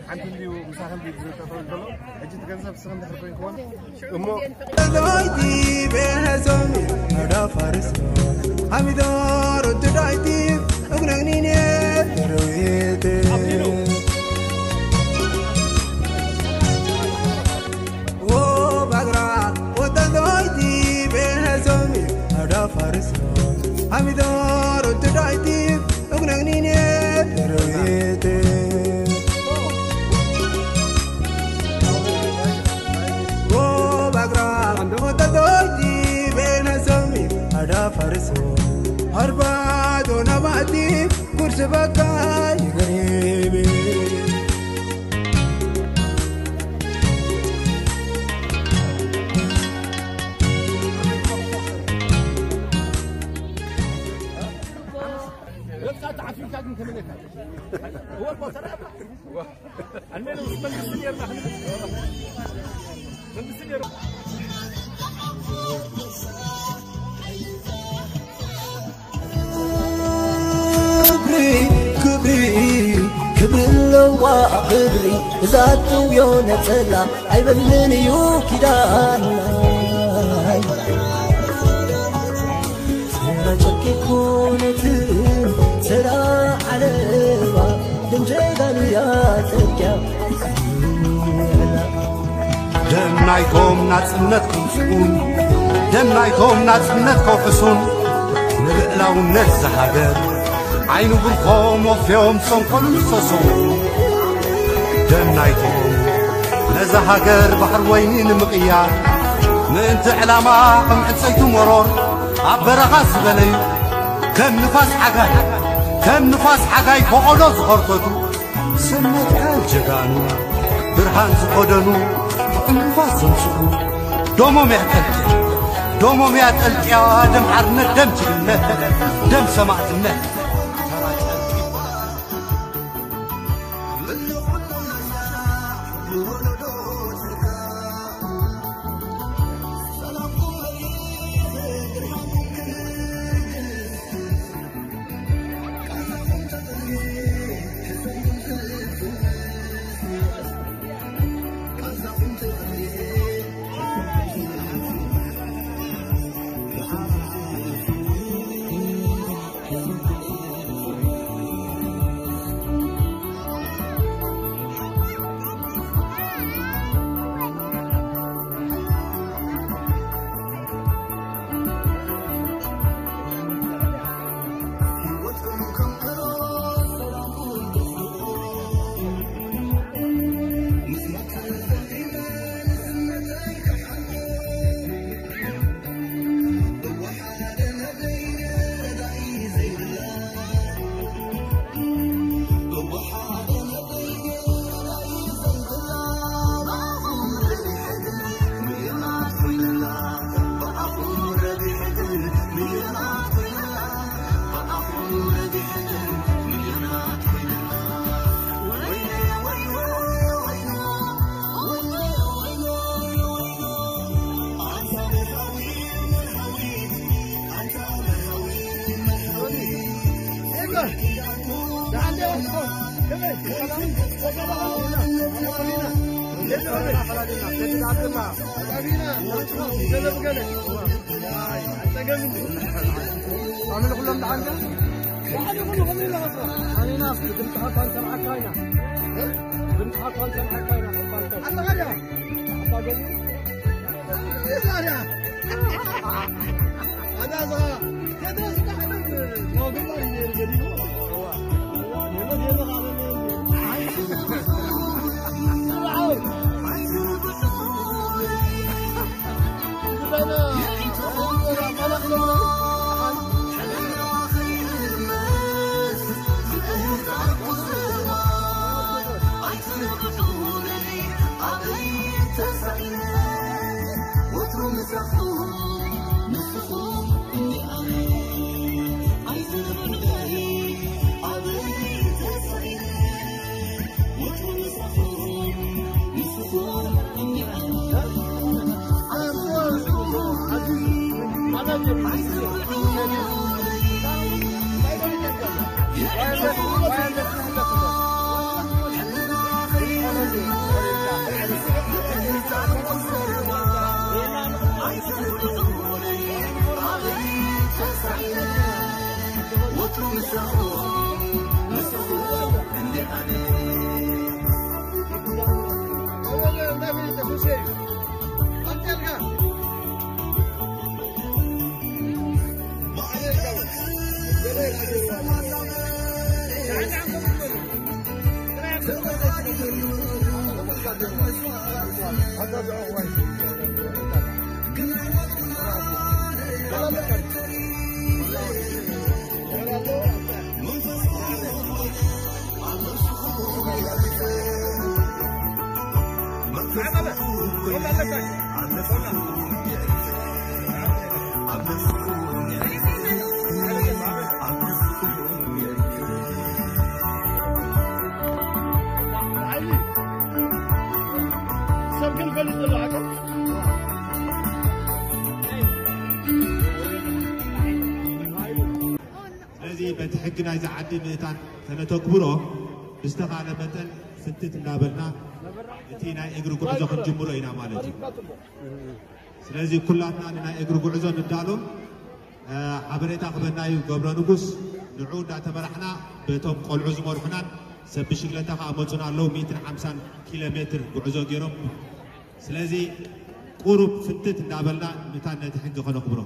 ሓንቲ እንድዩ ምሳኺ እንድዩ ዝጠጠው ዘሎ። ሕጂ እቲ ገንዘብ ንስኺ እንድሕር ኮይንክዎን እሞ ሎይቲ ቤነዞም መዳ ፋርስ ሓሚዶር ትዳይቲ እግነግኒኔ ርዊት ዎ ባግራ ወተሎይቲ ቤነዞም መዳ ፋርስ ሓሚዶር ትዳይቲ እግነግኒኔ ርዊት ዎ ባግራ ወተሎይቲ ቤነዞም መዳ ፋርስ ኣርባዶ ነባቲ ኩርስ በቃ ይገሪቢ ክብሪ ክብሪ ክብሪ ኣለዋ ክብሪ እዛ ትውዮ ነጸላ ኣይበልን እዩ ኪዳና። ስራ ጨርቂ ኮነት ስራ ዓለባ ደም ጀጋኑ ያጸድቅያ። ደም ናይቶም ናጽነት ክምስኩን ደም ናይቶም ናጽነት ከውሕሱን ንልዕላውነት ዝሃገር ዓይኑ ብርኾም ወፍዮም ሰንኮሉ ዝሰሰዉ ደም ናይቶም ነዛ ሃገር ባሕሪ ወይኒ ንምቕያር ምእንቲ ዕላማ ከም ዕንፀይቲ መሮር ኣብ በረኻ ዝበለዩ ከም ንፋስ ሓጋይ ከም ንፋስ ሓጋይ ፈቐዶ ዝኸርተቱ ሰማእታት ጀጋኑ ብርሃን ዝኸደኑ ዕንፋስ ዘምስሉ ደሞም እያ ጠልቅያ ደም ሓርነት ደም ጅግነት ደም ሰማእትነት ኣነ ኩሎም ደሓን ዶ? ኣነ ኩሉ ከመይ ኢለ ኸስራ? ኣነ ኢና ብድምፅኻ እኳ ንሰምዓካ ኢና። ብድምፅኻ እኳ ንሰምዓካ ኢና። ኣለኻ ድያ? ኣባ ገቡ? ኣዛ እዛ ቴድሮስ ዳሕና ግንባር እዩ ነይሩ ገዲሉ። ሰብ ግን ፈልጥ ዘሎ ዓቀብ ስለዚ በቲ ሕጊ ናይዚ ዓዲ ምእታን ተነተግብሮ ብዝተኻለ መጠን ፍትት እንዳበልና እቲ ናይ እግሪ ጉዕዞ ክንጅምሮ ኢና ማለት እዩ። ስለዚ ኩላትና ንናይ እግሪ ጉዕዞ ንዳሎ። ሓበሬታ ክበና እዩ ገብረ ንጉስ። ንዑ እንዳተመራሕና በቶም ቆልዑ ዝመርሑናን ሰብ ብሽግለታ ከዓ መፁና ኣለዉ። ሚእትን ሓምሳን ኪሎ ሜትር ጉዕዞ ገይሮም። ስለዚ ቁሩብ ፍትት እንዳበልና ምታን ነቲ ሕጊ ከነኽብሮ።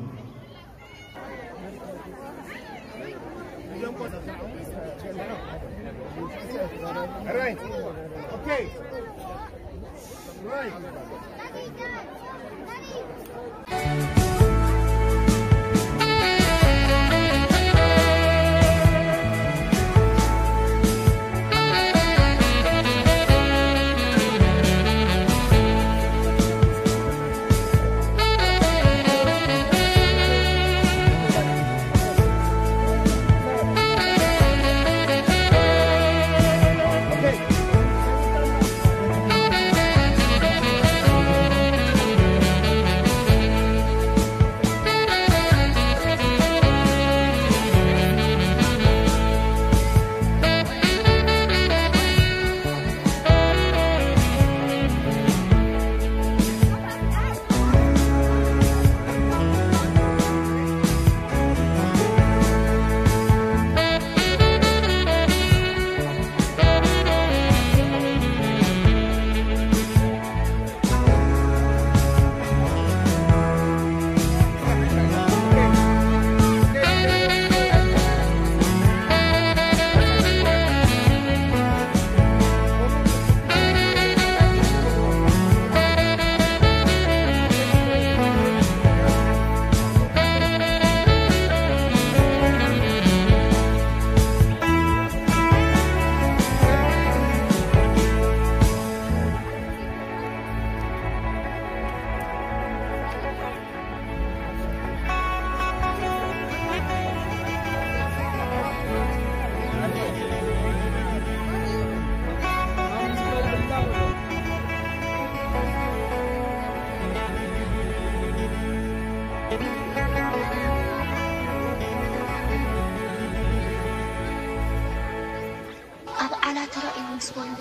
ኣብ ዓላ ተራእዩ ምስ በሉ፣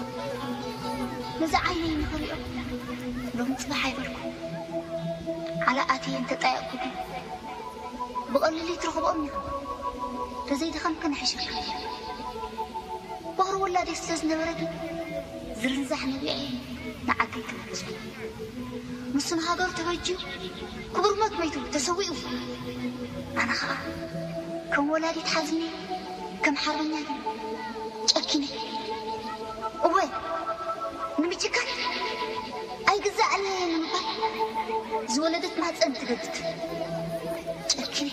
ነዚ ዓይነይ ንኽሪኦ ሎም ጽባሕ ኣይበልኩ። ዓላ ኣትየ እንተጣየቕኩ ግን ብቐሊሉ ይትረኽቦም ኢኻ። ተዘይደኸምክን ሕሸካ። ወኽሪ ወላደይ ስለ ዝነበረ ግን ዝርንዛሕ ነቢዐ ንዓደይ ተመለስኩ። ንሱ ንሃገሩ ተበጅዩ ክቡር ሞት መይቱ ተሰዊኡ። ኣነ ኸኣ ከም ወላዲት ሓዚነ፣ ከም ሓርበኛ ግን ጨኪነ። እወ ንምጭካን ኣይግዛእን እየ ንምባል ዝወለደት ማህፀን ትገድድ ጨኪነ።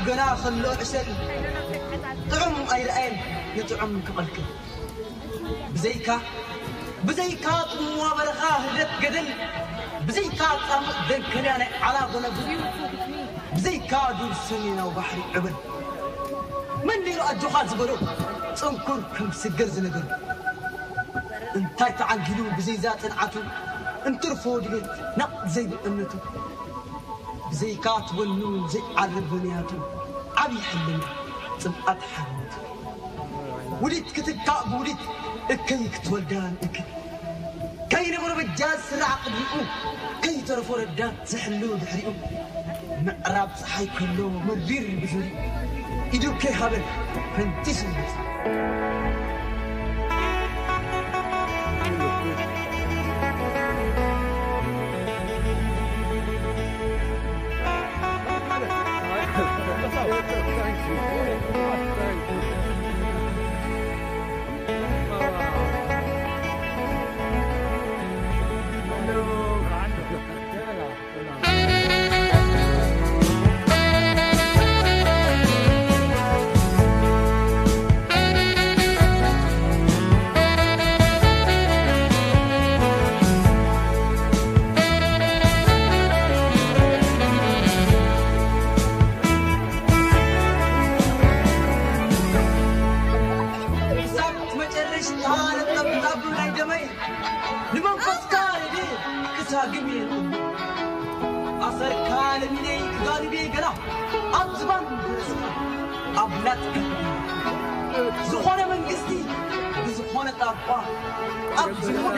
ገና ከሎ ዕሸል ጥዑም ኣይረኣየን፣ ንጥዑም ክቐልቅል። ብዘይካ፣ ብዘይካ ጽምዋ በረኻ ህደት ገደል፣ ብዘይካ ጻምእ ደንከልያ ናይ ዓላ ጎነጉ፣ ብዘይካ ዱር ሰሜናዊ ባሕሪ ዕበል። መን ነይሩ ኣጆኻ ዝበሎ፣ ጽንኩር ከም ስገር ዝነገሩ? እንታይ ተዓንጊሉ ብዘይዛ ጽንዓቱ፣ እንትርፎ ድሌት ናቕ ዘይብል እምነቱ? ብዘይካ ትወኑ ዘይዓርብ ብንያቱ፣ ዓብዪ ሕልሚ ጽምኣት ሓርነቱ። ውዲት ክትካእ ብውዲት፣ እከይ ክትወልዳ ንእከይ። ከይነበሮ በጃ ዝስራዕ ቅድሚኡ፣ ከይተረፎ ረዳት ዝሕሉ ድሕሪኡ። ምዕራብ ጸሓይ ከሎ መሪር ብዙሪኡ፣ ኢዱ ከይሃበን ፈንጢሱ ይመጽእ። ክሳብ መጨረሽታ ነጠብጣብ ናይ ደመይ ንመንፈስካ ኢለ ክሳግም እየ። ኣሰርካ ለሚነይ ክጋልብ እየ ገና ኣብ ዝባን ፈረስካ ኣብ ናትካ ዝኾነ መንግስቲ ብዝኾነ ጣቋ ኣብ ዝኾነ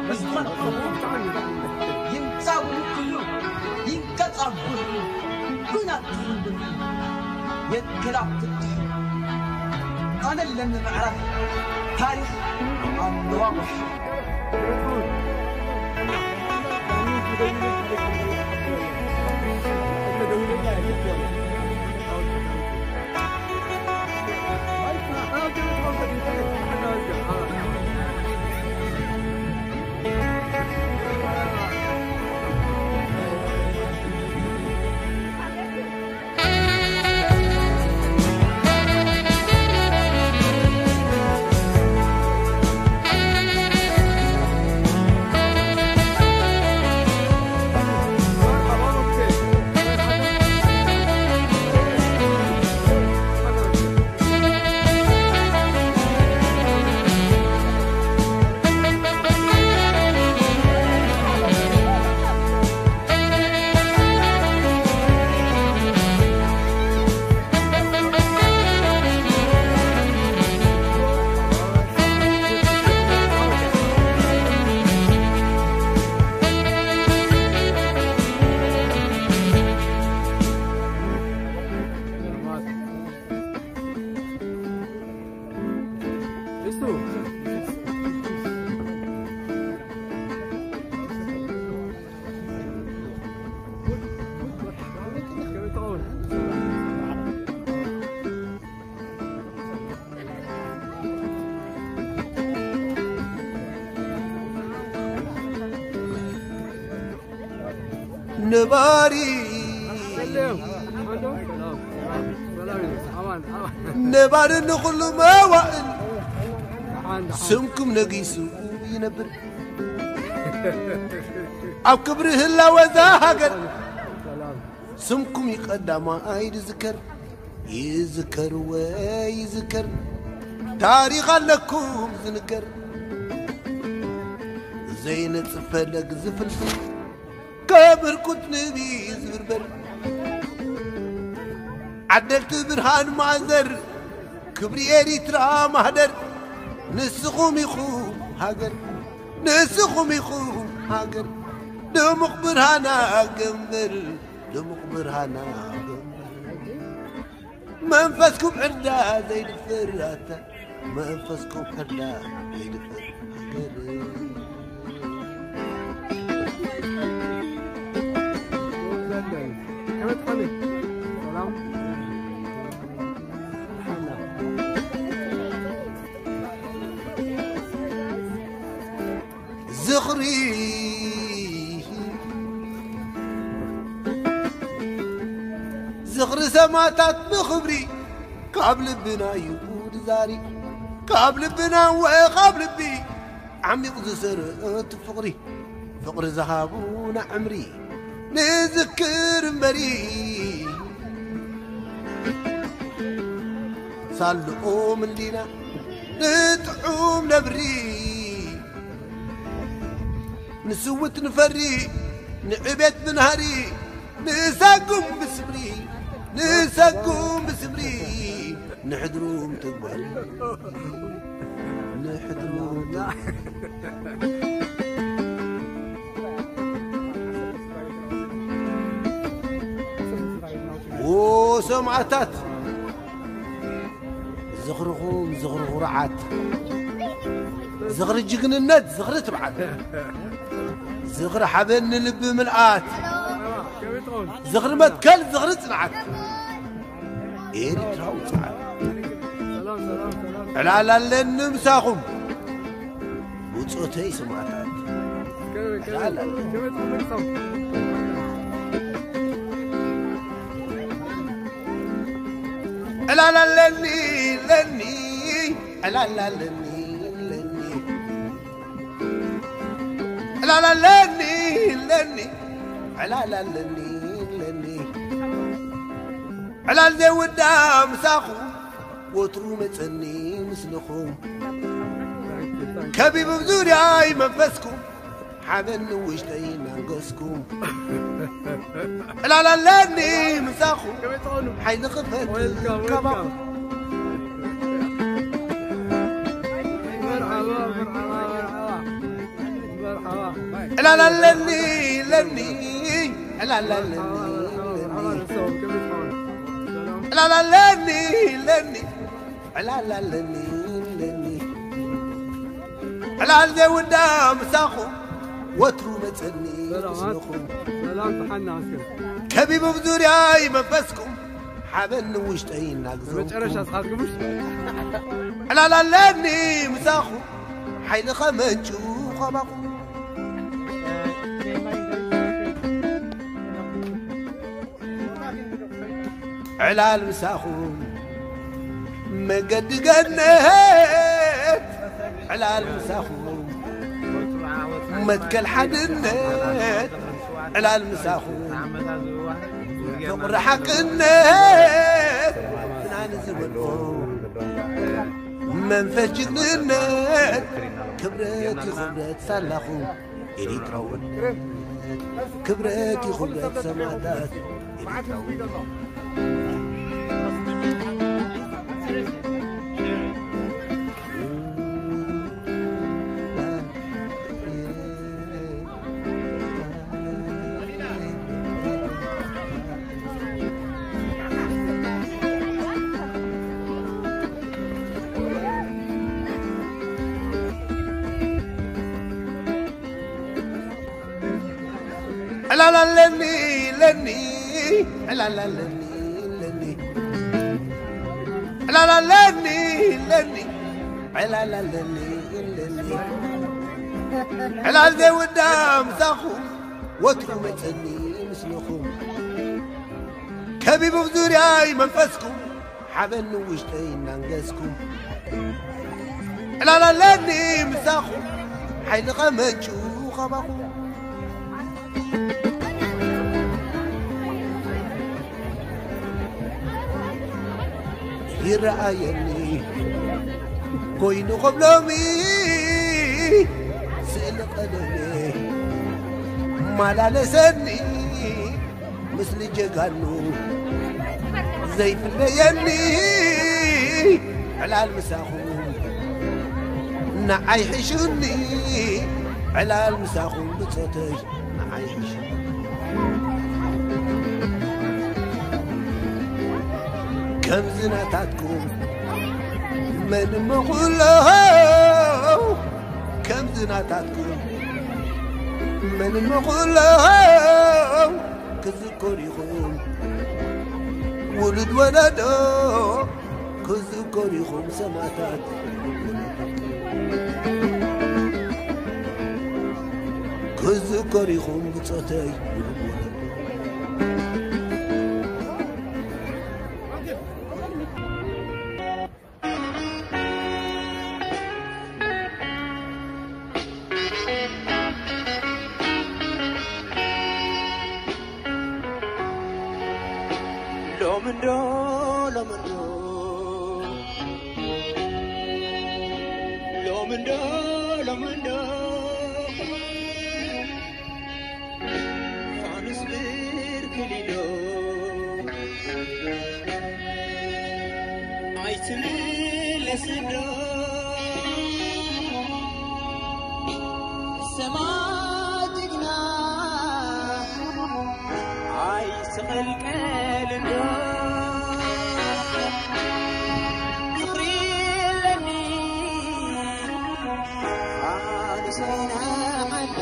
ብዝኾነ ይምጻእ ኩሉ ይንቀጻ ኩሉ ኩናት ትኽንብል የንክላ ትትሕ ኣነ ለኒ ምዕራፍ ታሪኽ ኣለዋ ጓሕ ነባሪ ነባሪ ንኹሉ መዋእል ስምኩም ነጊሱ ይነብር ኣብ ክብሪ ህላወ እዛ ሃገር ስምኩም ይቀዳማይ ዝዝከር ይዝከር ወይ ይዝከር ታሪኽ ኣለኩም ዝንገር ዘይነጽፍ ፈለግ ዝፍልፍል ከብርኩት ንቢ ዝብርበር ዓደልቲ ብርሃን ማዘር ክብሪ ኤሪትራ ማህደር ንስኹም ኢኹም ሃገር ንስኹም ኢኹም ሃገር ድሙቕ ብርሃና ገንበር ድሙቕ ብርሃና ገንበር መንፈስኩም ዕዳ ዘይድፍር ኣታ መንፈስኩም ዕዳ ዘይድፍር ሃገር ዝኽሪ ዝኽሪ ሰማእታት ብኽብሪ ካብ ልብና እዩ ዝዛሪ። ካብ ልብና ወ ካብ ልቢ ዓሚቕ ዝሰርት ፍቕሪ፣ ፍቕሪ ዝሃቡና ዕምሪ ንዝክር እምበሪ። ሳልኦም እንዲና ንጥዑም ነብሪ፣ ንስውት ንፈሪ፣ ንዕቤት ብናህሪ፣ ንሳጉም ብስምሪ፣ ንሳጉም ብስምሪ፣ ንሕድሩም ትግበሪ፣ ንሕድሩም ትግበሪ። ዎ ሰማእታት፣ ዝኽርኹም ዝኽሪ ኩርዓት፣ ዝኽሪ ጅግንነት፣ ዝኽሪ ትብዓት፣ ዝኽሪ ሓበን ንልቢ ምልኣት፣ ዝኽሪ መትከል፣ ዝኽሪ ጽንዓት። ኤርትራዊ ጻዕሪ ዕላል ኣለኒ ምሳኹም። ብጾተይ ሰማእታት ዕላል ኣለኒ። ዕላል ኣለኒ ለኒ፣ ዕላል ኣለኒ ለኒ፣ ዕላል ኣለኒ ለኒ፣ ዕላል ኣለኒ ለኒ። ዕላል ዘይውዳ ምሳኹም፣ ወትሩ መጸኒ ምስልኹም። ከቢቡ ብዙርያይ መንፈስኩም፣ ሓበን ንውሽጠይ እናንገስኩም። ዕላል ኣለኒ ምሳኹም፣ ሓይሊ ክፈት ካባኹም። ዕላል ኣለኒ ለኒ፣ ዕላል ኣለኒ ለኒ፣ ዕላል ኣለኒ ለኒ፣ ዕላል ኣለኒ ለኒ። ዕላል ዘይውዳ ምሳኹም፣ ወትሩ መጸኒ ሰላም፣ ምስልኹም። ሰላም፣ ተሓና እስከ። ከቢቡ ብዙርያይ መንፈስኩም፣ ሓበን ንውሽጠይ እናግዘውኩም። መጨረሻ ስኻትኩምሽ? ዕላል ኣለኒ ምሳኹም፣ ሓይሊ ከመንጩ ካባኹም። ዕላል ምሳኹም መገዲ ገነት፣ ዕላል ምሳኹም መትከል ሓድነት፣ ዕላል ምሳኹም ፍቕሪ ሓቅነት፣ ፍናን ዝበልኦ መንፈስ ጅግንነት፣ ክብረት ይኽብረት ሳላኹም። ኤሪትራውነት ክብረት ይኹብረት ሰማእታት ኤሪትራውነት። ዕላል ኣለኒ ለኒ፣ ዕላል ኣለኒ ለኒ፣ ዕላል ኣለኒ ለኒ፣ ዕላል ኣለኒ ለኒ። ዕላል ዘይውዳ ምሳኹም፣ ወትሩ መጸኒ ምስልኹም። ከቢቡ ብዙርያይ መንፈስኩም፣ ሓበን ንውሽጠይ እናንገስኩም። ዕላል ኣለኒ ምሳኹም፣ ሓይሊ ከመንጩ ካባኹም። ይረኣየኒ ኮይኑ ከም ሎሚ ስእሊ ቀደመ መላለሰኒ። ምስሊ ጀጋኑ ዘይፍለየኒ ዕላል ምሳኹም ንዓይ ሕሹኒ። ዕላል ምሳኹም ብጾተይ ንዓይ ሕሹኒ። ከምዚ ናታትኩም መን እሞ ኩሎ ከምዚ ናታትኩም መን እሞ ኩሎ ክዝከር ኢኹም ውሉድ ወለዶ፣ ክዝከር ኢኹም ሰማእታት፣ ክዝከር ኢኹም ብጾተይ ውሉድ ወለዶ። ሎምንዶ ሎምንዶ ሎምንዶ ሎምንዶ ፋኑስ ብርክሊዶ ኣይትምለስዶ ሰማይ ጅግና ኣይትኸልቀልዶ ዝኽሪ ኣለኒ ኣልሰና ዓዶ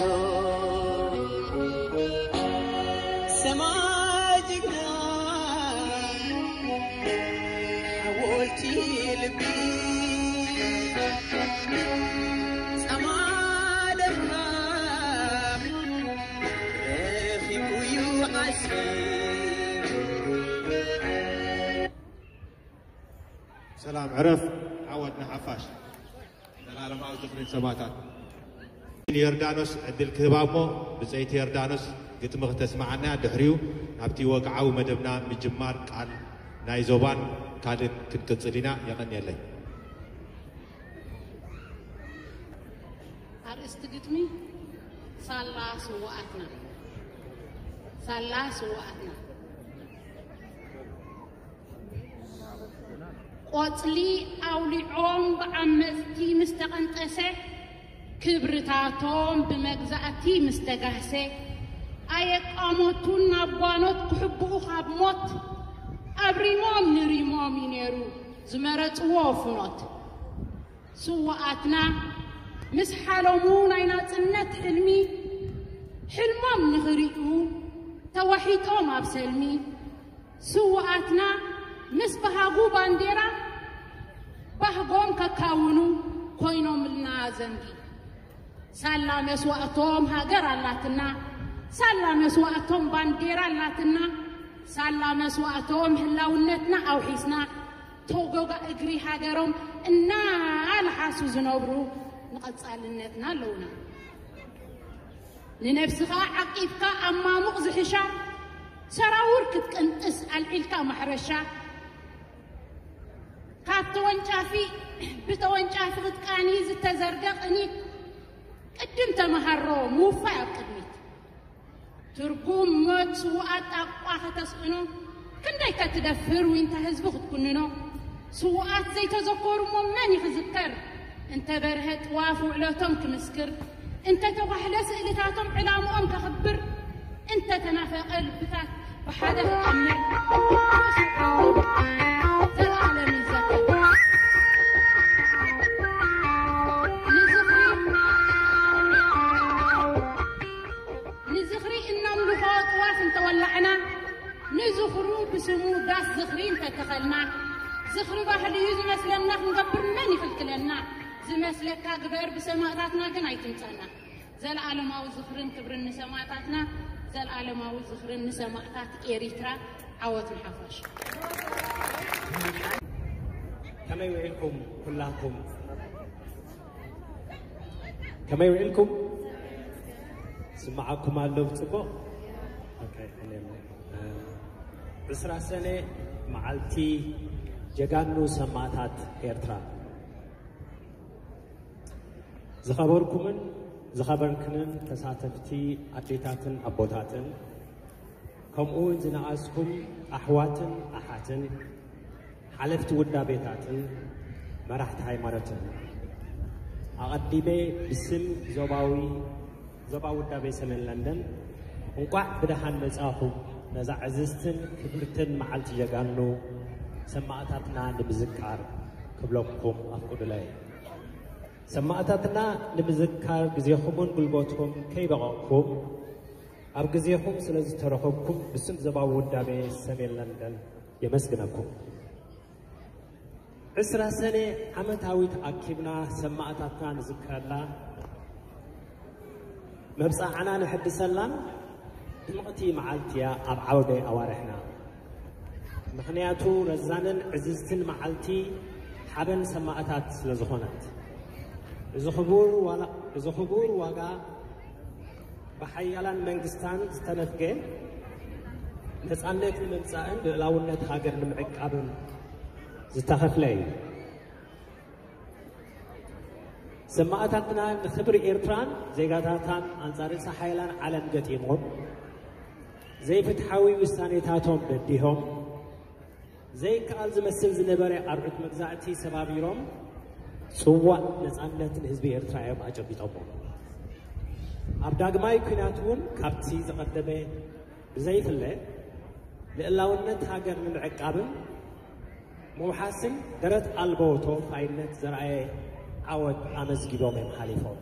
ሰማይ ጅግና ሓወልቲ ልቢ ጸማ ደምካ ረኺቡ እዩ ዓስቢ ሰላም ዕረፍ ዓወት ንሓፋሽ። ዘላለማዊ ዝኽሪ ሰማእታት። ንዮርዳኖስ ዕድል ክህባ እሞ ብፀይቲ ዮርዳኖስ ግጥሚ ክተስምዓና ድሕሪኡ ናብቲ ወግዓዊ መደብና ምጅማር ቃል ናይ ዞባን ካልእን ክንቅፅል ኢና። የቐንየለይ። ኣርእስቲ ግጥሚ ሳላ ስውኣትና ሳላ ስውኣትና ቆጽሊ ኣውሊዖም ብዓመጽቲ ምስ ተቐንጠሰ ክብርታቶም ብመግዛእቲ ምስ ተጋህሰ ኣየቃሞቱን ናብ ጓኖት ክሕብኡ ካብ ሞት ኣብሪሞም ንሪሞም እዩ ነይሩ ዝመረጽዎ ፍኖት ስውኣትና ምስ ሓለሙ ናይ ናጽነት ሕልሚ ሕልሞም ንኽርእዩ ተዋሒጦም ኣብ ሰልሚ ስውኣትና ምስ በሃጉ ባንዴራ ባህጎም ከካውኑ ኮይኖምልና ዘንጊ ሳላ መስዋእቶም ሃገር ኣላትና ሳላ መስዋእቶም ባንዴራ ኣላትና ሳላ መስዋእቶም ህላውነትና ኣውሒስና ተጎጋ እግሪ ሃገሮም እናልሓሱ ዝነብሩ ንቐጻልነትና ኣለውና። ንነብስኻ ዓቂብካ ኣብ ማሙቕ ዝሕሻ ሰራውር ክትቅንጥስ ኣልዒልካ ማሕረሻ ካብ ተወንጫፊ ብተወንጫፊ ክትቃኒ ዝተዘርገ ቅኒት ቅድም ተመሃሮ ምውፋይ ኣብ ቅድሚት ትርጉም ሞት ስውኣት ጣቋ ከተስእኖ ክንደይ ከትደፍር ዊንታ ህዝቢ ክትኩንኖ ስውኣት ዘይተዘከሩ እሞ መን ይኽዝከር እንተ በርሀ ጥዋፍ ውዕለቶም ክምስክር እንተ ተኳሕለ ስእልታቶም ዕላምኦም ከኽብር እንተ ተናፈቐ ልብታት ብሓደ ክጣምር ርእሱ ዓንዱ ዘልኣለም ይዘከር ንዝኽሪ ንዝኽሪ እነምልኾ ጥዋፍ እንተወላዕና ንዝኽሩ ብስሙ ዳስ ዝኽሪ እንተተኸልና ዝኽሪ ባህሊ እዩ ዝመስለና ክንገብር መን ይኽልክለና ዝመስለካ ግበር ብሰማእታትና ግን ኣይትምፀና ዘልዓለማዊ ዝኽርን ክብርን ንሰማእታትና ዘልዓለማዊ ዝኽርን ንሰማእታት ኤሪትራ ዓወት ንሓፋሽ ከመይ ውዒልኩም ኩላኩም ከመይ ውዒልኩም ስምዓኩም ኣሎ ብፅቡቕ ዕስራ ሰነ መዓልቲ ጀጋኑ ሰማእታት ኤርትራ ዝኸበርኩምን ዝኸበርክንን ተሳተፍቲ ኣዴታትን ኣቦታትን ከምኡ እውን ዝነኣስኩም ኣሕዋትን ኣሓትን ሓለፍቲ ውዳቤታትን መራሕቲ ሃይማኖትን ኣቐዲመ ብስም ዞባዊ ዞባ ውዳቤ ሰሜን ለንደን እንቋዕ ብደሓን መጻኹም ነዛ ዕዝዝትን ክብርትን መዓልቲ ጀጋኑ ሰማእታትና ንምዝካር ክብለኩም ኣፍቅዱለይ። ሰማእታትና ንምዝካር ግዜኹምን ጉልበትኩም ከይበቐቕኩም ኣብ ግዜኹም ስለ ዝተረኸብኩም ብስም ዞባዊ ውዳቤ ሰሜን ለንደን የመስግነኩም። ዕስራ ሰነ ዓመታዊት ኣኪብና ሰማእታትና ንዝክረላ፣ መብጻዓና ንሕድሰላን ድምቕቲ መዓልቲ እያ ኣብ ዓውደ ኣዋርሕና። ምኽንያቱ ረዛንን ዕዝዝትን መዓልቲ ሓበን ሰማእታት ስለ ዝኾነት። እዚ ክቡር ዋላ እዚ ክቡር ዋጋ ብሓያላን መንግስታን ዝተነፍገ ነፃነት ንምምፃእን ልእላውነት ሃገር ንምዕቃብን ዝተኸፍለ እዩ። ሰማእታትና ንኽብሪ ኤርትራን ዜጋታታን ኣንጻር ርእሰ ሓይላን ዓለም ገጢሞም፣ ዘይፍትሓዊ ውሳኔታቶም በዲሆም፣ ዘይከኣል ዝመስል ዝነበረ ኣርዑት መግዛእቲ ሰባቢሮም፣ ጽዋእ ነጻነት ንህዝቢ ኤርትራ እዮም ኣጨቢጦሞ። ኣብ ዳግማይ ኲናት እውን ካብቲ ዝቐደመ ብዘይፍለ፣ ልእላውነት ሃገር ንምዕቃብን ምውሓስን ደረት ኣልቦ ተወፋይነት ዘርኣየ ዓወት ኣመዝጊቦም እዮም ሓሊፎም።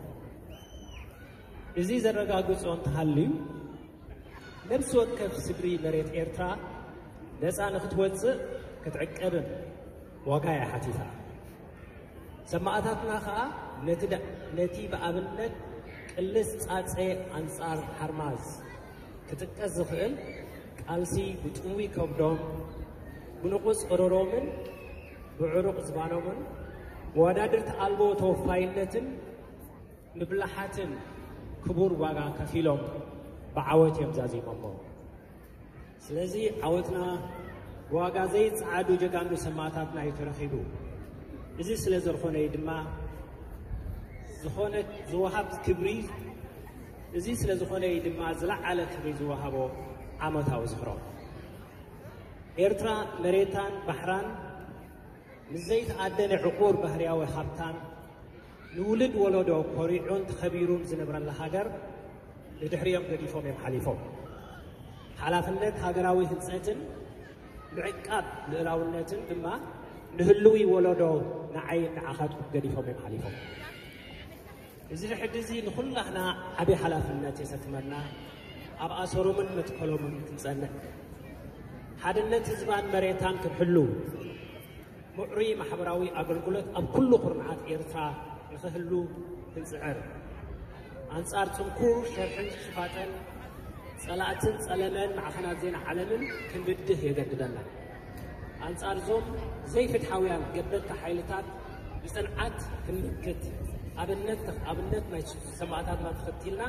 እዚ ዘረጋግጾ እንተሃልዩ፣ ነብሲ ወከፍ ስድሪ መሬት ኤርትራ ነጻ ንኽትወጽእ ክትዕቀብን ዋጋ እያ ሓቲታ። ሰማእታትና ኸኣ ነቲ ዳ-፣ ነቲ ብኣብነት ቅልስ ጻጸ ኣንጻር ሓርማዝ ክጥቀስ ዝኽእል ቃልሲ ብጥውይ ከብዶም፣ ብንቑጽ እሮሮምን ብዕሩቕ ዝባኖምን መወዳድርቲ ኣልቦ ተወፋይነትን ምብላሓትን ክቡር ዋጋ ከፊሎም ብዓወት እዮም ዛዚሞሞ። ስለዚ ዓወትና ብዋጋ ዘይጸዓዱ ጀጋኑ ሰማእታትና እዩ ተረኺቡ። እዚ ስለ ዝኾነ እዩ ድማ ዝኾነ ዝወሃብ ክብሪ፣ እዚ ስለ ዝኾነ እዩ ድማ ዝለዓለ ክብሪ ዝወሃቦ ዓመታዊ ዝኽሮም። ኤርትራ መሬታን ባሕራን ምስ ዘይተኣደነ ዕቑር ባህርያዊ ሃብታን ንውሉድ ወለዶ ኮሪዑን ተኸቢሩን ዝነብረላ ሃገር ንድሕሪኦም ገዲፎም እዮም ሓሊፎም። ሓላፍነት ሃገራዊ ህንጸትን ምዕቃብ ልእላውነትን ድማ ንህልዊ ወለዶ ንዓይን ንዓኻትኩም ገዲፎም እዮም ሓሊፎም። እዚ ሕጂ እዚ ንኹላህና ዓቢ ሓላፍነት የሰክመና፣ ኣብ ኣሰሮምን መትከሎምን ክንጸንዕ፣ ሓድነት ህዝባን መሬታን ክንሕሉ፣ ምዕሩይ ማሕበራዊ ኣገልግሎት ኣብ ኩሉ ኩርናዓት ኤርትራ ንኽህሉ ክንጽዕር፣ ኣንጻር ጽንኩር ሸርሕን ሽፋጠን ጸላእትን ጸለመን ማዕኸናት ዜና ዓለምን ክንብድህ የገድደና። ኣንጻር እዞም ዘይፍትሓውያን ገበትቲ ሓይልታት ብጽንዓት ክንምክት፣ ኣብነት፣ ኣብነት ናይ ሰማእታትና ተኸቲልና፣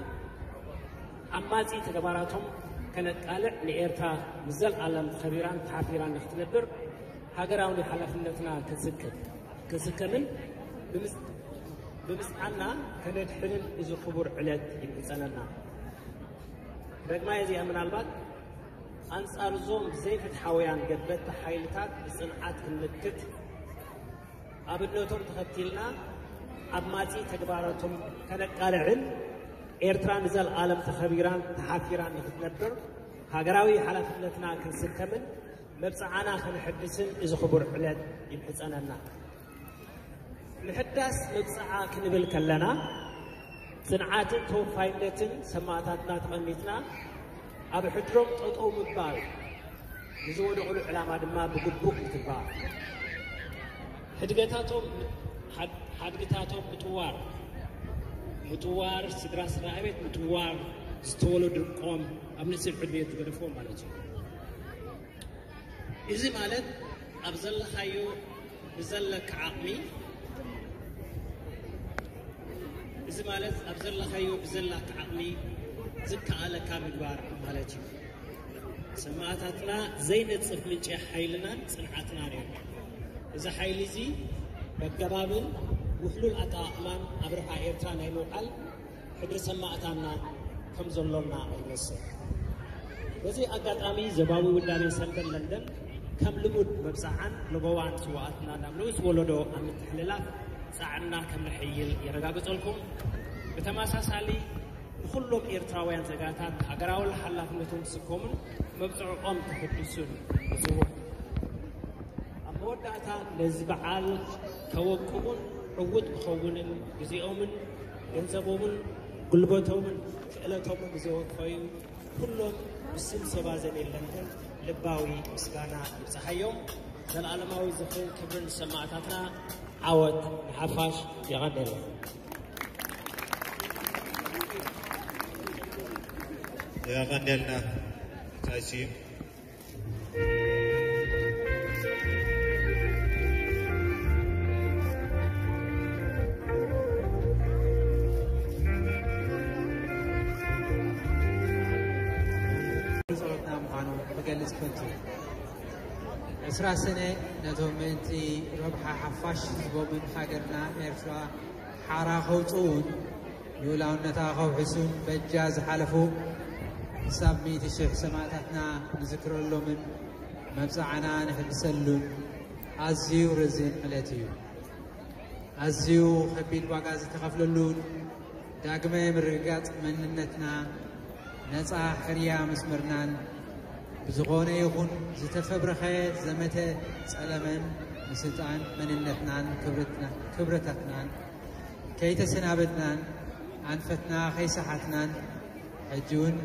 ዓማጺ ተግባራቶም ከነቃልዕ፣ ንኤርትራ ምስ ዘልኣለም ተኸቢራን ተሓፊራን ንክትነብር ሃገራዊ ሓላፍነትና ክንስከም፣ ክንስከምን ብምስ-፣ ብምስዓና ከነድሕንን እዚ ክቡር ዕለት ይምሕጸነና። ዳግማይ እዚኣ ምናልባት ኣንጻር እዞም ዘይፍትሓውያን ገበትቲ ሓይልታት ብጽንዓት ክንምክት፣ ኣብነቶም ተኸቲልና ዓማጺ ተግባራቶም ከነቃልዕን ኤርትራ ንዘልኣለም ተኸቢራን ተሓፊራን ንክትነብር ሃገራዊ ሓላፍነትና ክንስከምን መብጽዓና ከነሐድስን እዚ ክቡር ዕለት ይምሕጸነና። ምሕዳስ መብጽዓ ክንብል ከለና፣ ጽንዓትን ተወፋይነትን ሰማእታትና ተቐኒትና፣ ኣብ ሕድሮም ጠጠው ምባል፣ ንዝወደቑሉ ዕላማ ድማ ብግቡእ ምትግባር። ሕድገታቶም፣ ሓድ-፣ ሓድግታቶም ምጥዋር፣ ምጥዋር ስድራ ስድራ ቤት ምጥዋር፣ ዝተወለዱ ደቆም ኣብ ንእሽተይ ዕድመ ዝገደፍዎም ማለት እዩ። እዚ ማለት ኣብ ዘለኻዮ ብዘለካ ዓቕሚ፣ እዚ ማለት ኣብ ዘለኻዮ ብዘላካ ዓቕሚ ዝከኣለካ ምግባር ማለት እዩ። ሰማእታትና ዘይነጽፍ ምንጪ ሓይልናን ጽንዓትናን እዮም። እዚ ሓይሊ እዚ በገባብን ውሕሉል ኣጠቓቕማን ኣብ ረብሓ ኤርትራ ናይ ምውዓል ሕድሪ ሰማእታትና ከም ዘሎና ይመስል። በዚ ኣጋጣሚ ዞባዊ ውዳቤ ሰንበል ለንደን ከም ልሙድ መብጽዓን ለበዋን ስውኣትና ናብ ንኡስ ወለዶ ኣብ ምትሕልላፍ ጻዕርና ከም ነሐይል የረጋግጸልኩም። ብተመሳሳሊ ንኹሎም ኤርትራውያን ዜጋታት ሃገራዊ ሓላፍነቶም ክስከሙን መብጽዕኦም ክሕድሱን ይጽውዕ። ኣብ መወዳእታ ነዚ በዓል ከወቅቡን ዕዉት ክኸውንን ግዜኦምን ገንዘቦምን ጉልበቶምን ክእለቶምን ንዘወፈዩ ኩሎም ብስም ሰባ ዘቤት ለንደን ልባዊ ምስጋና ይብጽሓዮም። ዘለኣለማዊ ዝኽርን ክብርን ንሰማእታትና። ዓወት ንሓፋሽ። የቐንየለይ። የቐንየልና። ታይ ስዩም። ጸሎትና ምዃኑ ክገልጽ ትፈቱ። ዕስራ ሰነ ነቶም ምእንቲ ረብሓ ሓፋሽ ህዝቦምን ሃገርና ኤርትራ ሓራ ከውፅኡን ልኡላውነታ ከውሕሱን በጃ ዝሓለፉ ክሳብ ሚእቲ ሽሕ ሰማእታትና ንዝክረሎምን መብፅዓና ንሕድሰሉን ኣዝዩ ረዚን ዕለት እዩ። ኣዝዩ ከቢድ ዋጋ ዝተኸፍለሉን ዳግመ ምርግጋጽ መንነትና ነጻ ሕርያ መስመርናን ብዝኾነ ይኹን ዝተፈብረኸ ዘመተ ጸለመን ንስልጣን መንነትናን ክብረትና- ክብረታትናን ከይተሰናበድናን ኣንፈትና ከይሰሓትናን ሕጂ እውን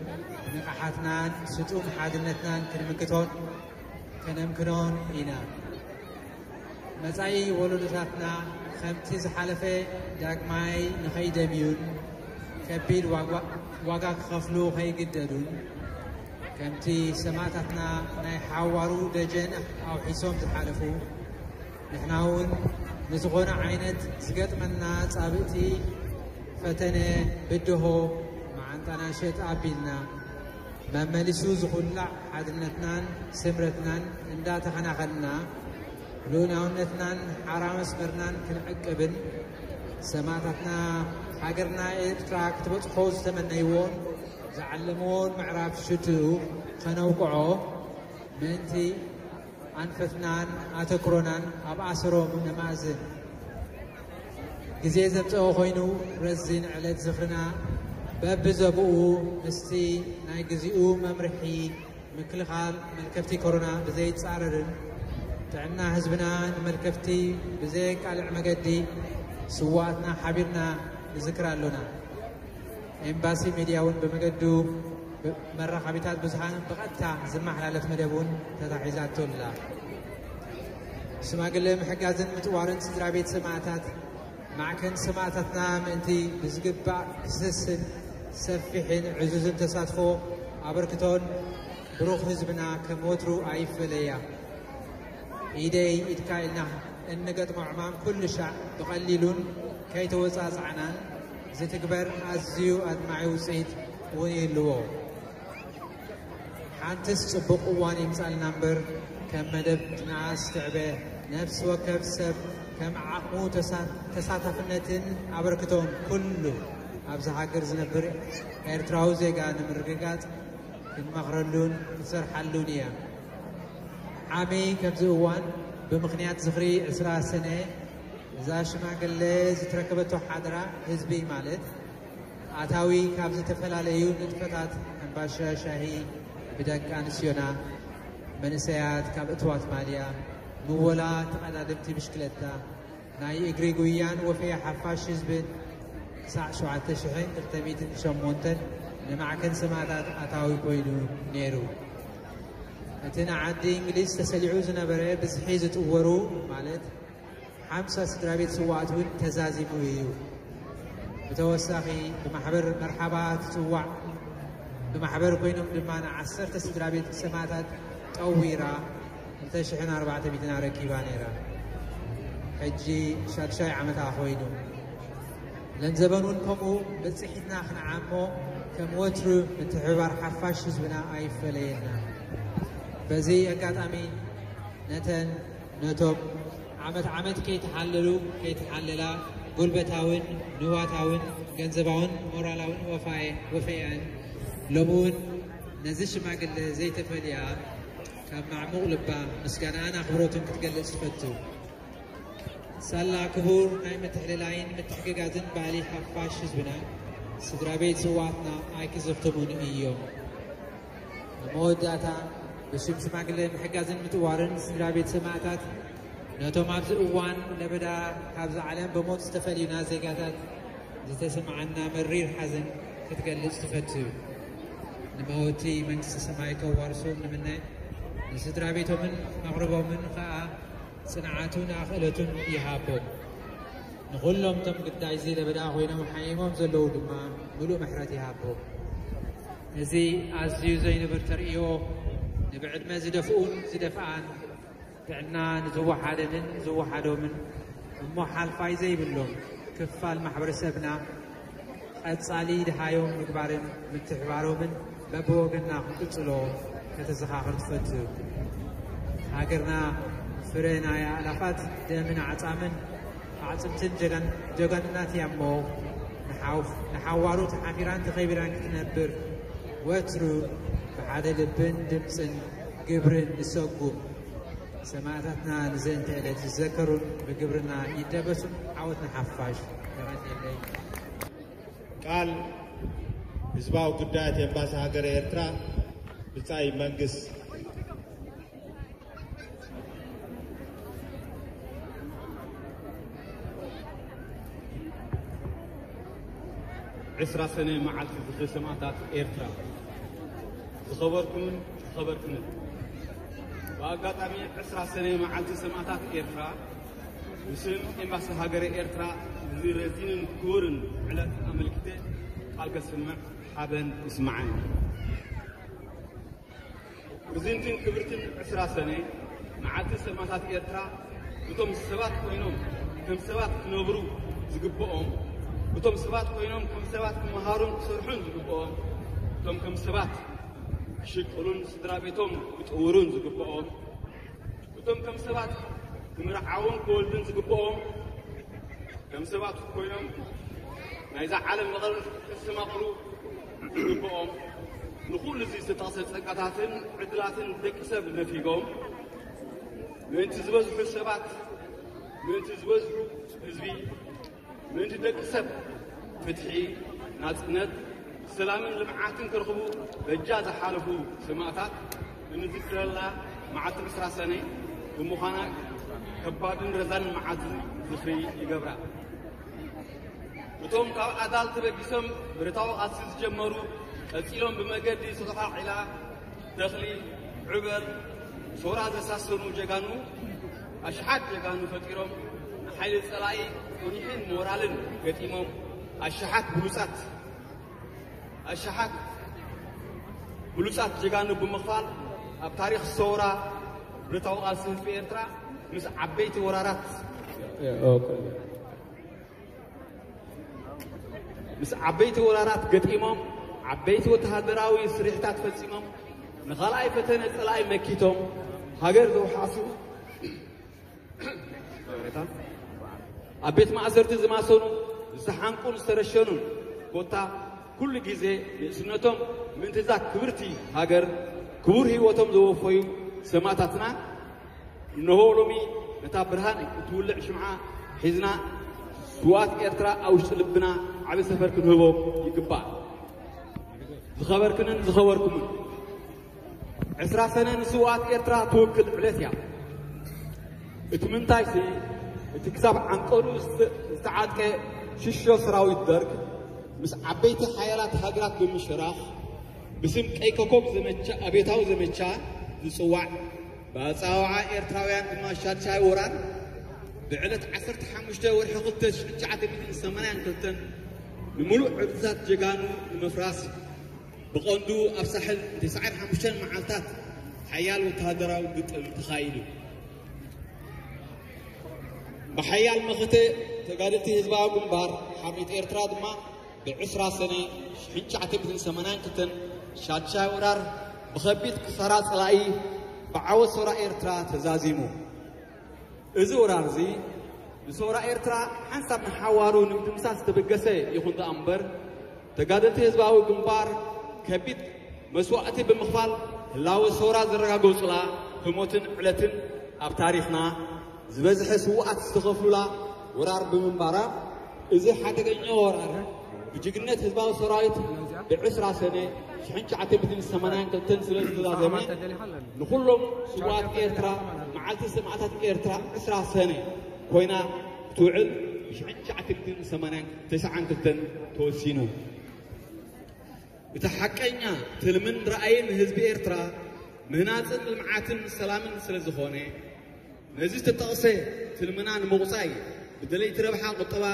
ንቕሓትናን ስጡም ሓድነትናን ክንምክቶን ከነምክኖን ኢና። መጻኢ ወለዶታትና ከምቲ ዝሓለፈ ዳግማይ ንኸይደምዩን ከቢድ ዋጋ- ዋጋ ክኸፍሉ ከይግደዱን ከምቲ ሰማእታትና ናይ ሓዋሩ ደጀን ኣውሒሶም ዝሓለፉ ንሕና እውን ንዝኾነ ዓይነት ዝገጥመና ጻብእቲ ፈተነ ብድሆ መዓንጣና ሸጥ ኣቢልና መመሊሱ ዝኹላዕ ሓድነትናን ስምረትናን እንዳተኸናኸንና ልኡላውነትናን ሓራ መስመርናን ክንዕቅብን ሰማእታትና ሃገርና ኤርትራ ክትበጽሖ ዝተመነይዎን ዝዓለምዎን ምዕራፍ ሽትኡ ከነውቅዖ ምእንቲ ኣንፈትናን ኣተኩሮናን ኣብ ኣሰሮም ነማእዝን። ግዜ ዘምጽኦ ኮይኑ ረዚን ዕለት ዝኽርና በብዘብኡ ምስቲ ናይ ግዚኡ መምርሒ ምክልኻል መልከፍቲ ኮሮና ብዘይጻረርን ጥዕና ህዝብና ንመልከፍቲ ብዘየቃልዕ መገዲ ስዋኣትና ሓቢርና ንዝክር ኣሎና። ኤምባሲ ሚድያ እውን ብመገዱ መራኸቢታት ብዙሃን ብቐጥታ ዝመሓላለፍ መደብ እውን ተታሒዛቶ ኣላ። ሽማግለ ምሕጋዝን ምጥዋርን ስድራ ቤት ሰማእታት ማዕከን ሰማእታትና ምእንቲ ብዝግባእ ክስስን ሰፊሕን ዕዙዝን ተሳትፎ ኣበርክቶን ብሩኽ ህዝብና ከም ወትሩ ኣይፈለያ። ኢደይ ኢድካ ኢልና እንገጥሞ ዕማም ኩሉ ሻዕ ብቐሊሉን ከይተወጻጻዕናን ዝትግበር ኣዝዩ ኣድማዒ ውጽኢት እውን ይህልዎ። ሓንትስ ጽቡቕ እዋን ይምጻልና እምበር ከም መደብ ንኣስ ትዕበ ነፍሲ ወከፍ ሰብ ከም ዓቕሙ ተሳ- ተሳታፍነትን ኣበርክቶን ኩሉ ኣብዚ ሃገር ዝነብር ኤርትራዊ ዜጋ ንምርግጋጽ ክንመኽረሉን ክንሰርሓሉን እያ። ዓሚ ከምዚ እዋን ብምኽንያት ዝኽሪ ዕስራ ሰነ እዛ ሽማግለ ዝተረከበቶ ሓደራ ህዝቢ ማለት ኣታዊ ካብ ዝተፈላለዩ ንጥፈታት ሕምባሻ ሻሂ ብደቂ ኣንስትዮና መንእሰያት ካብ እትዋት ማልያ ምወላ ተቐዳደምቲ ብሽክለታ ናይ እግሪ ጉያን ወፈያ ሓፋሽ ህዝብን ክሳዕ ሸውዓተ ሽሕን ክልተ ሚእትን ሸሞንተን ንማዕከን ሰማእታት ኣታዊ ኮይኑ ነይሩ። እቲ ንዓዲ እንግሊዝ ተሰሊዑ ዝነበረ ብዝሒ ዝጥወሩ ማለት ሓምሳ ስድራ ቤት ስዋኣት እውን ተዛዚሙ እዩ። ብተወሳኺ ብማሕበር መርሓባ ትጽዋዕ ብማሕበር ኮይኖም ድማ ንዓሰርተ ስድራ ቤት ሰማእታት ጠዊራ ክልተ ሽሕን ኣርባዕተ ሚእትን ኣረኪባ ነይራ። ሕጂ ሻድሻይ ዓመታ ኮይኑ ለንዘበን እውን ከምኡ ብጽሒትና ክንዓሞ ከም ወትሩ ምትሕብባር ሓፋሽ ህዝብና ኣይፈለየና። በዚ ኣጋጣሚ ነተን ነቶም ዓመት ዓመት ከይተሓለሉ ከይተሓለላ ጉልበታውን ንዋታውን ገንዘባውን ሞራላውን ወፋየ- ወፈያን ሎሚ እውን ነዚ ሽማግለ ዘይተፈልያ ካብ ማዕሙቕ ልባ ምስጋናን ኣኽብሮትን ክትገልጽ ትፈቱ። ሳላ ክቡር ናይ ምትሕልላይን ምትሕግጋዝን ባህሊ ሓፋሽ ህዝብና ስድራ ቤት ስዋትና ኣይክዘኽትሙን እዮም። ኣብ መወዳእታ ብሽም ሽማግለ ምሕጋዝን ምጥዋርን ስድራ ቤት ሰማእታት ነቶም ኣብዚ እዋን ለበዳ ካብዚ ዓለም ብሞት ዝተፈልዩና ዜጋታት ዝተሰምዓና መሪር ሓዘን ክትገልጽ ትፈቱ። ንመወቲ መንግስቲ ሰማይ ከዋርሶም ንምነ፣ ንስድራ ቤቶምን መቕርቦምን ኸኣ ጽንዓቱን ኣኽእለቱን ይሃቦም። ንኹሎም እቶም ግዳይዚ ለበዳ ኮይኖም ሓሚሞም ዘለዉ ድማ ምሉእ ምሕረት ይሃቦም። እዚ ኣዝዩ ዘይንብር ተርእዮ ንብዕድመ ዝደፍኡን ዝደፍኣን ጥዕና ንዝወሓደንን ዝወሓዶምን እሞ ሓልፋይ ዘይብሎም ክፋል ማሕበረሰብና ቀጻሊ ድሃዮም ምግባርን ምትሕባሮምን በብወገንና ክንቅጽሎ ከተዘኻኽር ትፈቱ። ሃገርና ፍረ ናይ ኣእላፋት ደምን ዓጻምን ኣዕጽምትን ጀጋን-፣ ጀጋኑናት እያ እሞ፣ ንሓው-፣ ንሓዋሩ ተሓፊራን ተኸቢራን ክትነብር፣ ወትሩ ብሓደ ልብን ድምጽን ግብርን ንሰጉም። ሰማእታትና ንዘንተ ዕለት ይዘከሩን ብግብርና ይደበሱን። ዓወት ንሓፋሽ። የቐንየለይ። ቃል ህዝባዊ ጉዳያት ኤምባሲ ሃገረ ኤርትራ ብጻይ መንግስ። ዕስራ ሰነ መዓልቲ ዝኽሪ ሰማእታት ኤርትራ። ዝኸበርኩምን ዝኸበርክንን፣ ብኣጋጣሚ ዕስራ ሰነ መዓልቲ ሰማእታት ኤርትራ ብስም ኤምባሲ ሃገረ ኤርትራ እዚ ረዚንን ክቡርን ዕለት ኣመልኪተ ቃል ከስምዕ ሓበን ይስምዓኒ። ርዝንትን ክብርትን ዕስራ ሰነ መዓልቲ ሰማእታት ኤርትራ፣ እቶም ሰባት ኮይኖም ከም ሰባት ክነብሩ ዝግብኦም፣ እቶም ሰባት ኮይኖም ከም ሰባት ክመሃሩን ክሰርሑን ዝግብኦም፣ እቶም ከም ሰባት ክሽቅሉን ስድራ ቤቶም ክጥውሩን ዝግብኦም፣ እቶም ከም ሰባት ክምርዓውን ክወልዱን ዝግብኦም፣ ከም ሰባት ኮይኖም ናይዛ ዓለም መቐረት ከስተማቕሩ ዝግብኦም፣ ንኹሉ እዚ ዝተጠቕሰ ጸጋታትን ዕድላትን ደቂ ሰብ ነፊጎም፣ ምእንቲ ዝበዝሑ ሰባት፣ ምእንቲ ዝበዝሑ ህዝቢ፣ ምእንቲ ደቂ ሰብ ፍትሒ፣ ናጽነት፣ ሰላምን ልምዓትን ክረኽቡ በጃ ዝሓለፉ ሰማእታት እንዝክረላ መዓልቲ ዕስራ ሰነ ብምዃና፣ ከባድን ረዛንን መዓልቲ ዝኽሪ ይገብራ። እቶም ካብ ኣዳል ተበጊሶም ብረታዊ ቃልሲ ዝጀመሩ፣ ቀጺሎም ብመገዲ ሰተፋ ዒላ፣ ተኽሊ፣ ዕበል፣ ሶራ ዘሳሰኑ ጀጋኑ፣ ኣሽሓት ጀጋኑ ፈጢሮም፣ ንሓይሊ ጸላኢ ቁኒሕን ሞራልን ገጢሞም፣ ኣሽሓት ብሉጻት ኣሽሓት ብሉጻት ጀጋኑ ብምኽፋል፣ ኣብ ታሪኽ ሰውራ ብረታዊ ቃልሲ ህዝቢ ኤርትራ ምስ ዓበይቲ ወራራት፣ ምስ ዓበይቲ ወራራት ገጢሞም፣ ዓበይቲ ወተሃደራዊ ስሪሕታት ፈጺሞም፣ ንኻልኣይ ፈተነ ጸላኢ መኪቶም፣ ሃገር ዘውሓሱ፣ ኣብ ቤት ማእሰርቲ ዝማሰኑ፣ ዝተሓንቁን ዝተረሸኑን፣ ኮታ ኩሉ ግዜ ንእስነቶም ምእንቲ እዛ ክብርቲ ሃገር ክቡር ህይወቶም ዘወፈዩ ሰማእታትና፣ እነሆ ሎሚ ነታ ብርሃን እትውልዕ ሽምዓ ሒዝና፣ ስውኣት ኤርትራ ኣብ ውሽጢ ልብና ዓቢ ሰፈር ክንህቦም ይግባእ። ዝኸበርክንን ዝኸበርኩምን፣ ዕስራ ሰነ ንስውኣት ኤርትራ ትውክል ዕለት እያ። እቲ ምንታይሲ፣ እቲ ክሳብ ዓንቀሩ ዝተ-፣ ዝተዓጥቀ ሽሾ ሰራዊት ደርግ፣ ምስ ዓበይቲ ሓያላት ሃገራት ብምሽራኽ፣ ብስም ቀይ ኮኮብ ዘመቻ፣ ኣብዮታዊ ዘመቻ ዝጽዋዕ፣ ብኣጸዋውዓ ኤርትራውያን ድማ ሻድሻይ ወራር፣ ብዕለት ዓሰርተ ሓሙሽተ ወርሒ ክልተ ሽሕን ትሽዓተ ሚእትን ሰማንያን ክልተን፣ ንምሉእ ዕርድታት ጀጋኑ ንምፍራስ፣ ብቐንዱ ኣብ ሳሕል ንተስዓን ሓሙሽተን መዓልታት ሓያል ወተሃደራዊ ግጥም ተኻይዱ። ብሓያል መኸተ ተጋደልቲ ህዝባዊ ግንባር ሓርነት ኤርትራ ድማ፣ ብዕስራ ሰነ ሽሕን ትሽዓተ ሚእትን ሰማንያን ክልተን ሻድሻይ ወራር ብኸቢድ ክሳራ ጸላኢ ብዓወት ሰውራ ኤርትራ ተዛዚሙ። እዚ ወራር እዚ ንሰውራ ኤርትራ ሓንሳብ ንሓዋሩ ንምድምሳስ ዝተበገሰ ይኹን ደኣ እምበር፣ ተጋደልቲ ህዝባዊ ግንባር ከቢድ መስዋእቲ ብምኽፋል ህላወ ሰውራ ዘረጋገጹላ ህሞትን ዕለትን ኣብ ታሪኽና ዝበዝሐ ስውኣት ዝተኸፍሉላ ወራር ብምንባራ፣ እዚ ሓደገኛ ወራር ብጅግነት ህዝባዊ ሰራዊት ብዕስራ ሰነ ሽሕን ትሽዓተ ሚእትን ሰማንያን ክልተን ስለ ዝተዛዘመ፣ ንኹሎም ስውኣት ኤርትራ መዓልቲ ሰማእታት ኤርትራ ዕስራ ሰነ ኮይና ክትውዕል ብሽሕን ትሽዓተ ሚእትን ሰማንያን ተስዓን ክልተን ተወሲኑ። እቲ ሓቀኛ ትልምን ራእይን ህዝቢ ኤርትራ ምህናጽን ልምዓትን ሰላምን ስለ ዝኾነ፣ ነዚ ዝተጠቕሰ ትልምና ንምቑጻይ፣ ብደለይቲ ረብሓ ቁጠባ፣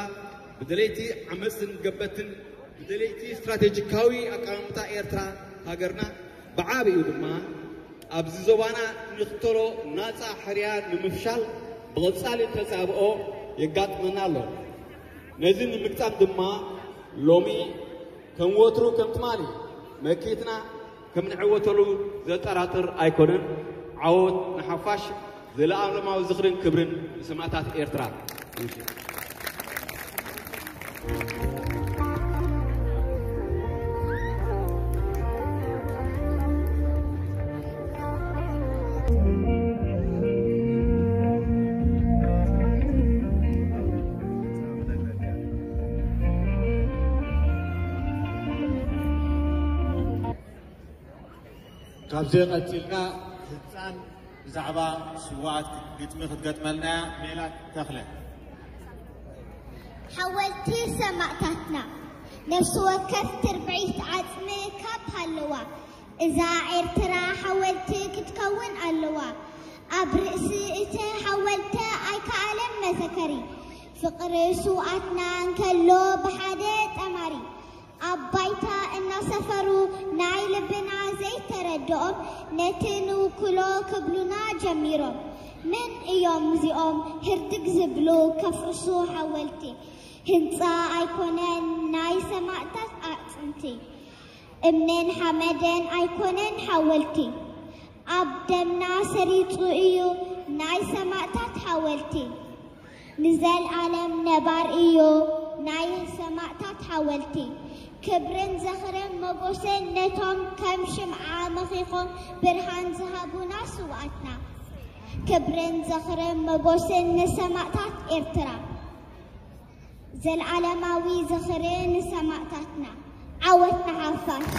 ብደለይቲ ዓመጽን ገበትን፣ ብደለይቲ ስትራቴጂካዊ ኣቀማምጣ ኤርትራ ሃገርና፣ ብዓቢኡ ድማ ኣብዚ ዞባና ንኽተሎ ናጻ ሕርያ ንምፍሻል ብቐጻሊ ተጻብኦ የጋጥመና ኣሎ። ነዚ ንምግጣም ድማ ሎሚ ከም ወትሩ ከም ትማሊ መኪትና ከም ንዕወተሉ ዘጠራጥር ኣይኮነን። ዓወት ንሓፋሽ! ዘለኣለማዊ ዝኽርን ክብርን ንሰማእታት ኤርትራ! ካብዚ ቀጺልና ህጻን ብዛዕባ ስውኣት ግጥሚ ክትገጥመልና እያ። ሜላት ተኽለ። ሓወልቲ ሰማእታትና። ነፍሲ ወከፍ ትርብዒት ዓጽሚ ካብ ሃለዋ፣ እዛ ኤርትራ ሓወልቲ ክትከውን ኣለዋ። ኣብ ርእሲ እቲ ሓወልቲ ኣይከኣለን መዘከሪ፣ ፍቕሪ ስውኣትና እንከሎ ብሓደ ጠማሪ፣ ኣብ ባይታ እናሰፈሩ ናይ ልብና ዘይተረድኦም ነቲ ንውክሎ ክብሉና ጀሚሮም። መን እዮም እዚኦም ህርድግ ዝብሉ ከፍርሱ ሓወልቲ? ህንጻ ኣይኮነን ናይ ሰማእታት ኣዕጽምቲ፣ እምንን ሓመድን ኣይኮነን ሓወልቲ። ኣብ ደምና ሰሪጹ እዩ ናይ ሰማእታት ሓወልቲ። ንዘልኣለም ነባር እዩ ናይ ሰማእታት ሓወልቲ። ክብርን ዝኽርን መጎስን ነቶም ከም ሽምዓ መኺኾም ብርሃን ዝሃቡና ስውኣትና። ክብርን ዝኽርን መጎስን ንሰማእታት ኤርትራ። ዘልኣለማዊ ዝኽሪ ንሰማእታትና። ዓወት ንሓፋሽ።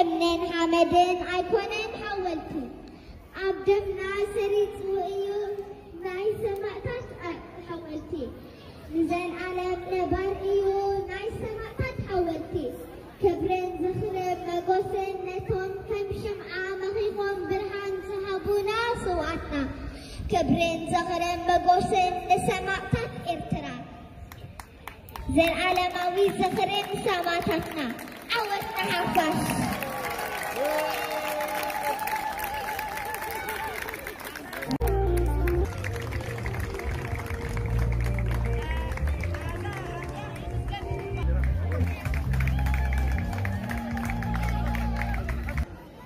እምንን ሓመድን ኣይኮነን ሓወልቲ፣ ኣብ ደምና ሰሪጹ እዩ ናይ ሰማእታት ሓወልቲ። ንዘልኣለም ነባር እዩ ናይ ሰማእታት ሓወልቲ። ክብርን ዝኽርን መጎስን ነቶም ከም ሽምዓ መኺኾም ብርሃን ዝሃቡና ስውኣትና። ክብርን ዝኽርን መጎስን ንሰማእታት ኤርትራ። ዘልኣለማዊ ዝኽሪ ንሰማእታትና። ዓወት ንሓፋሽ።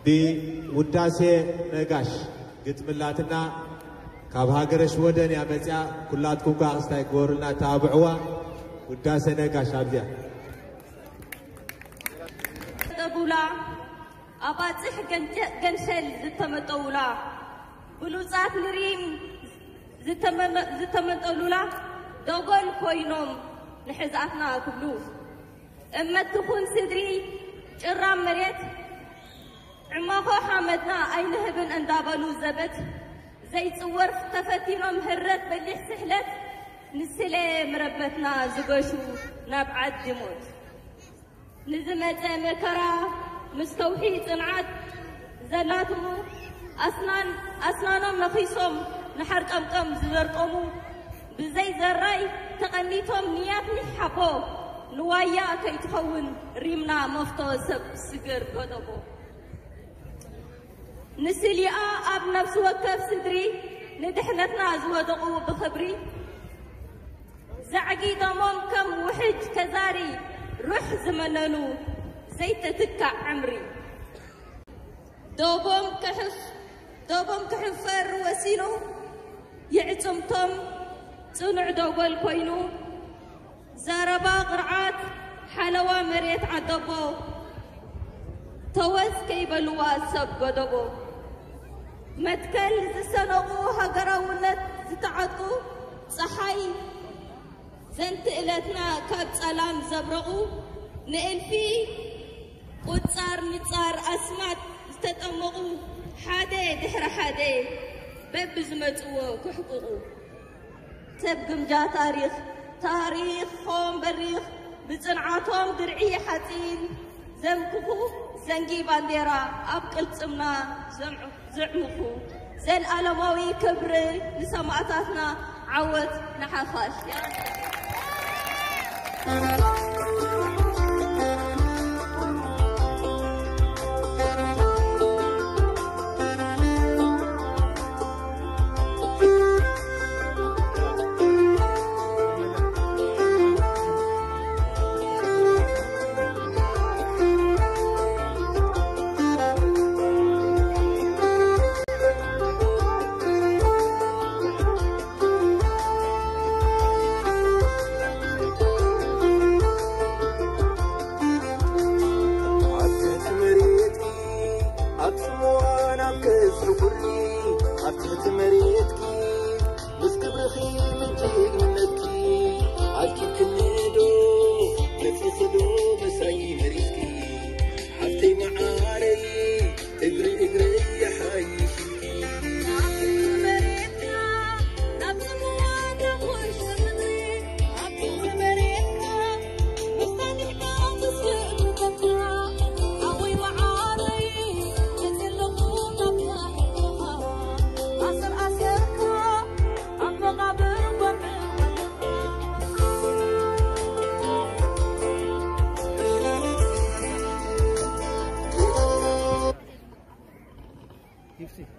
ብውዳሴ ነጋሽ ግጥሚ ኣላትና ካብ ሃገረ ሽወደን እያ መጽያ። ኩላትኩም ከኣ ክስታይ ግበሩልና፣ ተባብዕዋ። ውዳሴ ነጋሽ ኣብዚኣ። ዝተጠቡላ፣ ኣባጽሕ ገንሸል ዝተመጠውላ፣ ብሉጻት ንሪም ዝተመጠሉላ፣ ደጎል ኮይኖም ንሕዛትና ክብሉ፣ እመት ትኹን ስድሪ ጭራም መሬት፣ ዕማኾ ሓመድና ኣይንህብን እንዳበሉ ዘበት ዘይጽወር ተፈቲኖም ህረት በሊሕ ስሕለት ንስለ ምረበትና ዝገሹ ናብ ዓዲ ሞት። ንዝመጸ መከራ ምስ ከውሒ ጽንዓት ዘላትሙ፣ ኣስናን ኣስናኖም ነኺሶም ንሓርቀምቀም ዝዘርቀሙ፣ ብዘይ ዘራይ ተቐኒቶም ንያት ኒሕ ሓቦ፣ ንዋያ ከይትኸውን ሪምና መፍቶ ሰብ ስግር ጎደቦ። ንስሊኣ ኣብ ነፍሲ ወከፍ ስድሪ ንድሕነትና ዝወደቑ ብኽብሪ፣ ዛዕጊ ደሞም ከም ውሕጅ ከዛሪ ሩሕ ዝመነኑ ዘይተትካእ ዕምሪ። ዶቦም ክሕፍ-፣ ዶቦም ክሕፈር ወሲኑ የዕጽምቶም ጽኑዕ ደጎል ኮይኑ፣ ዘረባ ቅርዓት ሓለዋ መሬት ዓደቦ፣ ተወዝ ከይበልዋ ሰብ ጎደቦ። መትከል ዝሰነቑ ሃገራውነት ዝተዓጥቁ፣ ጸሓይ ዘንትእለትና ካብ ጸላም ዘብረቑ፣ ንእልፊ ቁጻር ንጻር ኣስማት ዝተጠመቑ፣ ሓደ ድሕሪ ሓደ በብዝመጽዎ ክሕቁቑ። ሰብ ግምጃ ታሪኽ፣ ታሪኾም በሪኽ፣ ብጽንዓቶም ድርዒ ሓጺን ዘምክኹ፣ ዘንጊ ባንዴራ ኣብ ቅልጽምና ዘምዑ-፣ ዘዕምኹ። ዘልኣለማዊ ክብሪ ንሰማእታትና፣ ዓወት ንሓፋሽ።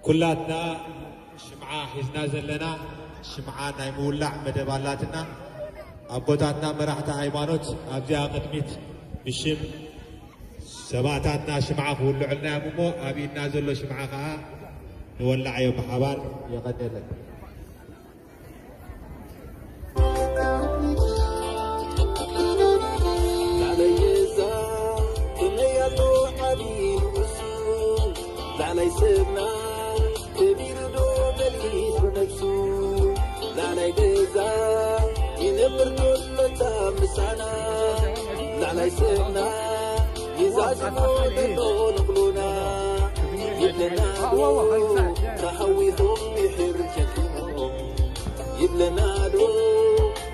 ኩላትና ሽምዓ ሒዝና ዘለና፣ ሽምዓ ናይ ምውላዕ መደብ ኣላትና። ኣቦታትና መራሕቲ ሃይማኖት ኣብዚኣ ቅድሚት ብሽም ሰማእታትና ሽምዓ ክውልዑልና እዮም እሞ፣ ኣብ ኢድና ዘሎ ሽምዓ ከዓ ንወላዓዮ ብሓባር። የቐደለን። ላዕላይ ገዛ ከመይ ኣሎ ዓብዪ ንእሱ፣ ላዕላይ ሰብና ከቢሩ ዶ መሊሱ ነብሱ፣ ላዕላይ ገዛ ይነብር ዶ መታ ምሳና፣ ላዕላይ ሰብና ይዛዝሞ ዘሎ ንቕሎና፣ ይብለና ዶ ተሃዊኹም ይሕር ሸኪሞም፣ ይብለና ዶ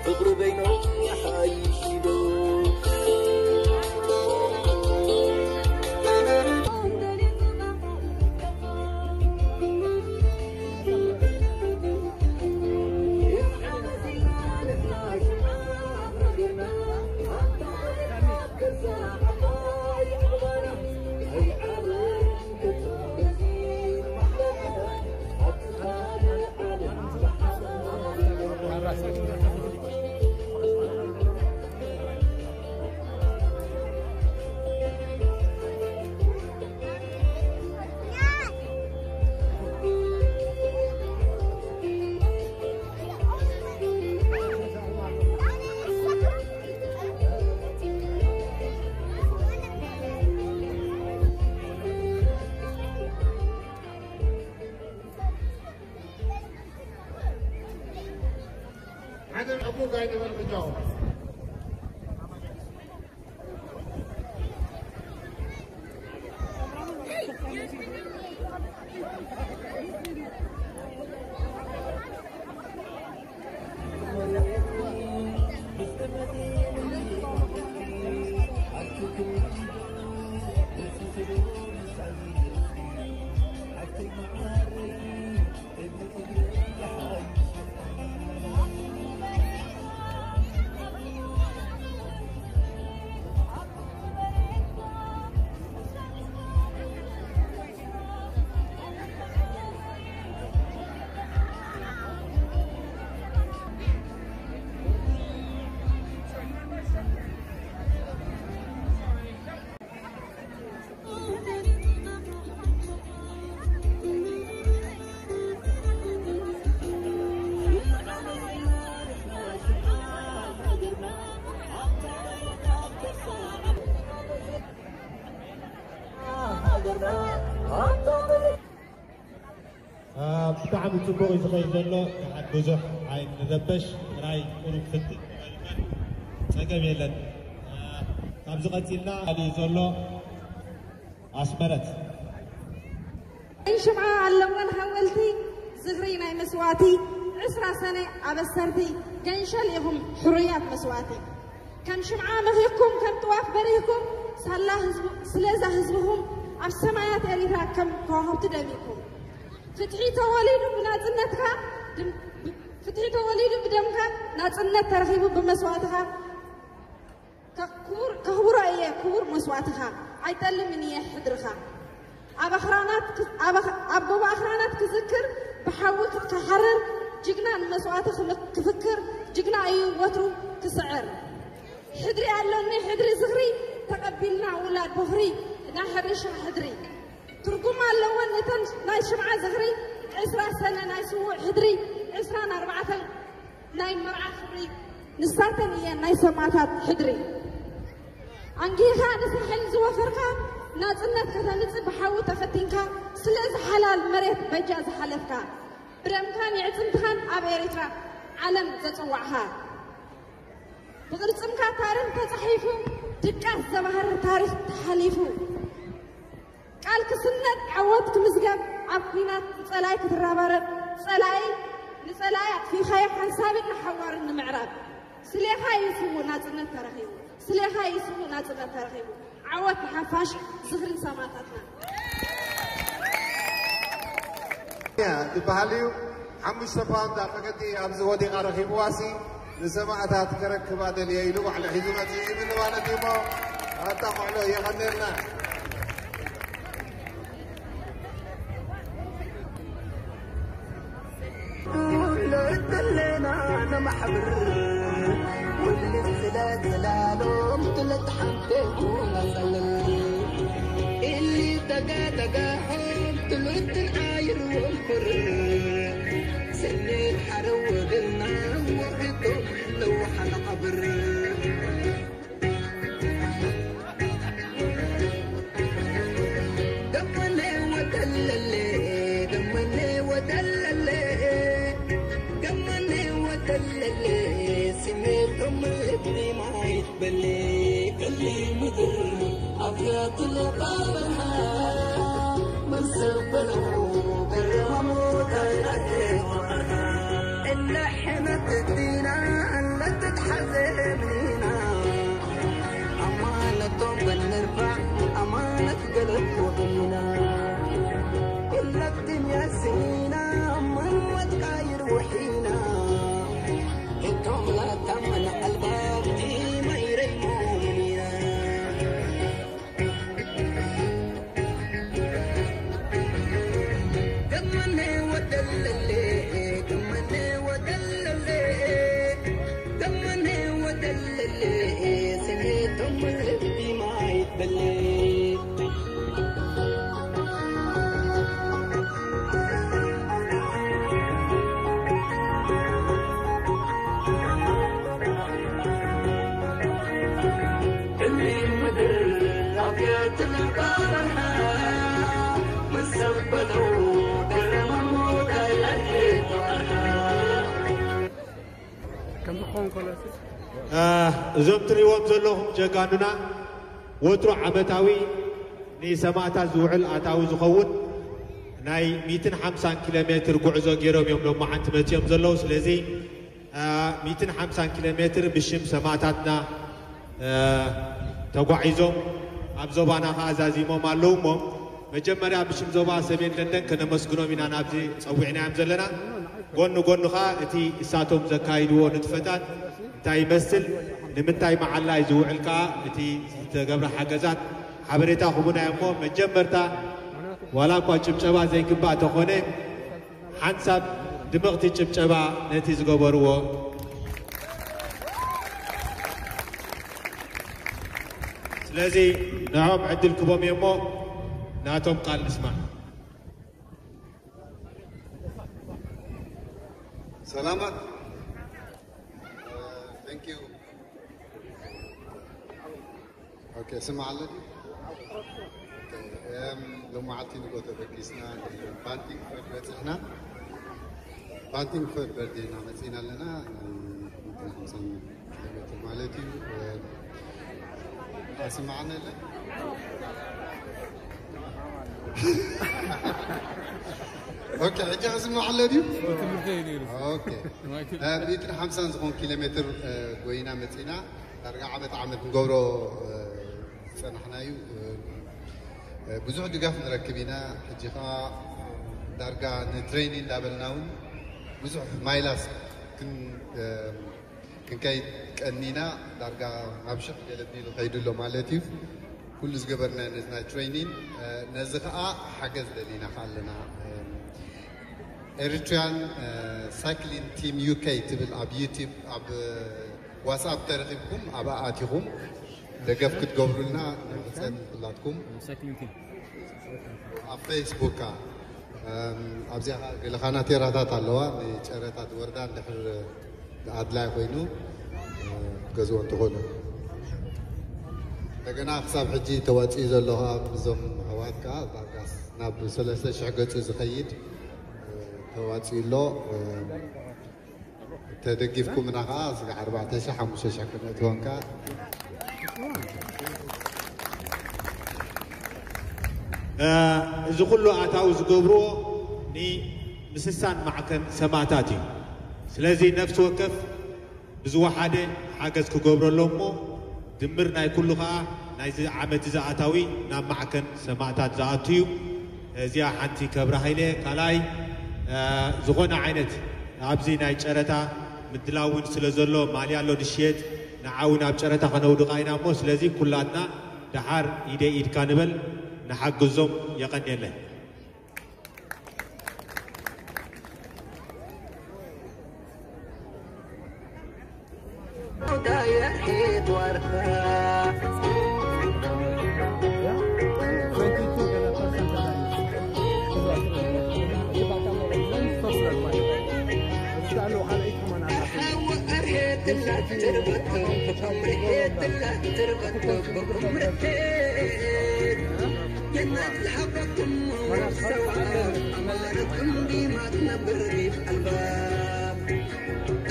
ፍቕሪ በይኖም ይሓይሽ ዶ? ሓደ ዕቡግ ኣይነበርን ብጃው። ብጣዕሚ ጽቡቕ እዩ ዝኸይድ ዘሎ። ብዙሕ ኣይንረበሽ፣ ጥራይ ቁሩብ ፍትሕ ጸገም የለን። ካብዚ ቀጺልና ካልእ ዘሎ ኣስመረት። ሽምዓ ኣለወን ሃወልቲ ዝኽሪ ናይ መስዋእቲ፣ ዕስራ ሰነ ኣበሰርቲ ገንሸል ኢኹም ሕሩያት መስዋእቲ። ከም ሽምዓ መኺኽኩም፣ ከም ጥዋፍ በሪህኩም፣ ሳላ ህዝቡ-፣ ስለዛ ህዝብኹም ኣብ ሰማያት ኤሪትራ ከም ከዋኽብቲ ደሚኩም። ፍትሒ ተወሊዱ ብናጽነትካ፣ ድም-፣ ፍትሒ ተወሊዱ ብደምካ፣ ናጽነት ተረኺቡ ብመስዋእትኻ። ከ-፣ ክቡር-፣ ከኽብሮ እየ ክቡር መስዋእትኻ፣ ኣይጠልምን እየ ሕድርኻ። ኣብ ኣኽራናት ክ-፣ ኣብ ኣኽ-፣ ኣብ ጎቦ ኣኽራናት ክዝክር፣ ብሓዊ ክሓርር፣ ጅግና ንመስዋእቲ ክም-፣ ክፍክር፣ ጅግና እዩ ወትሩ ክስዕር። ሕድሪ ኣሎኒ ሕድሪ ዝኽሪ፣ ተቐቢልና ውላድ ቦኽሪ፣ ናይ ሕርሻ ሕድሪ። ትርጉም ኣለወን እተን ናይ ሽምዓ ዝኽሪ፣ ዕስራ ሰነ ናይ ስዉእ ሕድሪ፣ ዕስራን ኣርባዕተን ናይ መርዓ ክብሪ፣ ንሳተን እየን ናይ ሰማእታት ሕድሪ። ኣንጊህኻ ንሳሕል ዝወፈርካ፣ ናጽነት ከተምጽእ ብሓዊ ተፈቲንካ፣ ስለዚ ሓላል መሬት በጃ ዝሓለፍካ፣ ብደምካን የዕጽምትኻን ኣብ ኤሪትራ ዓለም ዘጽዋዕኻ፣ ብቕልጽምካ ታሪኽ ተጻሒፉ፣ ድቃስ ዘባህርር ታሪኽ ተሓሊፉ። ቃል ክስነድ ዓወት ክምዝገብ ኣብ ኲናት ንጸላኢ ክትረባረብ ጸላኢ ንጸላኢ ኣጥፊእኻዮ ሓንሳብን ንሓዋርን ንምዕራብ ስሌኻ እዩ ስሙ ናጽነት ተረኺቡ። ስሌኻ እዩ ስሙ ናጽነት ተረኺቡ። ዓወት ንሓፋሽ ዝኽሪ ንሰማእታትና። ዝበሃል እዩ። ሓሙሽተ ፓውንድ ኣብ መገዲ ኣብዚ ወዲቓ ረኺብዋሲ ንሰማእታት ከረክባ ደልየ ኢሉ ባዕሉ ሒዙ መጺኡ ይብል ማለት እዩ እሞ ኣታ ቆዕሎ የቐንየልና። ዘለና ነማሕብር። ወልድ ስለ ዘላሎም ትለት ሓንቴ ኩና ጸልል። ኢሊ ደጋ ደጋ ሆም ትሉትን ዓይር ወንፍር። ስኒት ሓረ ወገና ወግቶም ለውሓ ነቐብር። ደመነ ወደለለ፣ ደመነ ወደለለ፣ ደመነ ወደለለ፣ ስሜቶም ልቢ ማይት በለ፣ ክሊ ምድር ኣፍያት ለባበርሃ፣ መሰበሉ ገረማሞ ታይናቴ ወርሃ። እለ ሕመት ዲና፣ እለ ትትሓዘ ምኒና፣ ኣማነቶም በንርፋዕ ኣማነት ገለት ወብና። ኩለትን ያሲና ኣማን ወትቃይር ውሒና። እቶም ላታመን ኣልባብቲ መይረይ ሙእሚኒና። ደመነ ወደለለ፣ ደመነ ወደለለ፣ ደመነ ወደለለ፣ ስሜቶም ልቢ ማይት በለ። እዞም ትሪእዎም ዘለኹም ጀጋኑና ወትሩ ዓመታዊ ንሰማእታት ዝውዕል ኣታዊ ዝኸውን ናይ ሚትን ሓምሳን ኪሎ ሜትር ጉዕዞ ገይሮም እዮም ሎማዓንቲ መፂኦም ዘለዉ። ስለዚ ሚትን ሓምሳን ኪሎ ሜትር ብሽም ሰማእታትና ተጓዒዞም ኣብ ዞባና ከዓ ዛዚሞም ኣለዉ። እሞ መጀመርያ ብሽም ዞባ ሰሜን ለንደን ከነመስግኖም ኢና ናብዚ ፀዊዕናዮም ዘለና። ጎኒ ጎኒ ከዓ እቲ እሳቶም ዘካይድዎ ንጥፈታት እንታይ ይመስል፣ ንምንታይ መዓላ እዩ ዝውዕል ከዓ እቲ ዝተገብረ ሓገዛት ሓበሬታ ክቡና እዮም። እሞ መጀመርታ ዋላ እኳ ጭብጨባ ዘይግባእ ተኾነ ሓንሳብ ድምቕቲ ጭብጨባ ነቲ ዝገበርዎ። ስለዚ ንዕኦም ዕድል ክቦም እየ እሞ ናቶም ቃል ንስማዕ። ሰላማት። Thank you. ኦኬ፣ ስማዕ ኣሎ ድዩ? ኦኬ፣ እም፣ ሎማዓልቲ ንጎ ተበጊስና ባንቲንግፈርድ በፂሕና። ባንቲንግፈርድ በርዴና መፂና ኣለና። ናይ ሓምሳን ኪሎ ሜትር ማለት እዩ። እም፣ ኣስማዕና የለ? ኦኬ፣ ሕጂ ክስማዕ ኣሎ ድዩ? ኦኬ። እ፣ ሚእትን ሓምሳን ዝኾን ኪሎ ሜትር፣ እ፣ ጎይና መፂና። ዳርጋ ዓመት ዓመት ንገብሮ፣ እ፣ ዝፀናሕና እዩ። እ፣ እ፣ ብዙሕ ድጋፍ ንረክብ ኢና። ሕጂ ከዓ ዳርጋ ንትሬኒንግ እንዳበልና እውን ብዙሕ ማይላስ ክን-፣ እ፣ ክንከይድ ቀኒና። ዳርጋ ናብ ሽሕ ገለ ቢሉ ከይዱ ኣሎ ማለት እዩ። ኩሉ ዝገበርና ነዚ ናይ ትሬኒንግ፣ እ፣ ነዚ ከዓ ሓገዝ ደሊና ከዓ ኣለና። እ፣ ኤሪትሪያን፣ እ፣ ሳይክሊንግ ቲም ዩ ኬ ትብል ኣብ ዩቲዩብ፣ ኣብ ዋትስኣፕ ተረኺብኩም ኣብኣ ኣቲኹም ደገፍ ክትገብሩልና ንሕጸን ኩላትኩም። ኣብ ፌስቡክ፣ እም፣ ኣብዚኣ ገለ ካናቴራታት ኣለዋ፣ ንጨረታ ዝወርዳ እንድሕር ኣድላይ ኮይኑ፣ እ፣ ክትገዝዎ እንትኾኑ። እንደገና ክሳብ ሕጂ ተዋፂኡ ዘሎ ከዓ እዞም ኣሕዋት ከዓ ዳርጋ ናብ ሰለስተ ሽሕ ገፁ ዝኸይድ፣ እ፣ ተዋፂኡ ኣሎ። እ፣ ተደጊፍኩምና ከዓ ስጋዕ ኣርባዕተ ሽሕ ሓሙሽተ ሽሕ ክነእትወን ከዓ እ፣ እዚ ኩሉ ኣታዊ ዝገብርዎ ንምስሳን ማዕከን ሰማእታት እዩ። ስለዚ ነፍሲ ወከፍ ብዝወሓደ ሓገዝ ክገብረሎም እሞ ድምር ናይ ኩሉ ከዓ ናይዚ ዓመት እዚ ኣታዊ ናብ ማዕከን ሰማእታት ዝኣቱ እዩ። እዚኣ ሓንቲ ከብራ ሃይለ። ካልኣይ፣ እ፣ ዝኾነ ዓይነት ኣብዚ ናይ ጨረታ ምድላው እውን ስለ ዘሎ ማልያ ኣሎ ዝሽየጥ፣ ንዓ እውን ኣብ ጨረታ ከነውድቓ ኢና እሞ፣ ስለዚ ኩላትና ደሓር ኢደይ ኢድካ ንበል፣ ንሓግዞም። የቐንየለይ። ትርበቱ ብቁምርሄት ትርበቱ ብቁምርሄት የናት ዝሓበኩም ወሰዋ ኣማረኩም ዲማት ነብር ሪፍ ኣልባ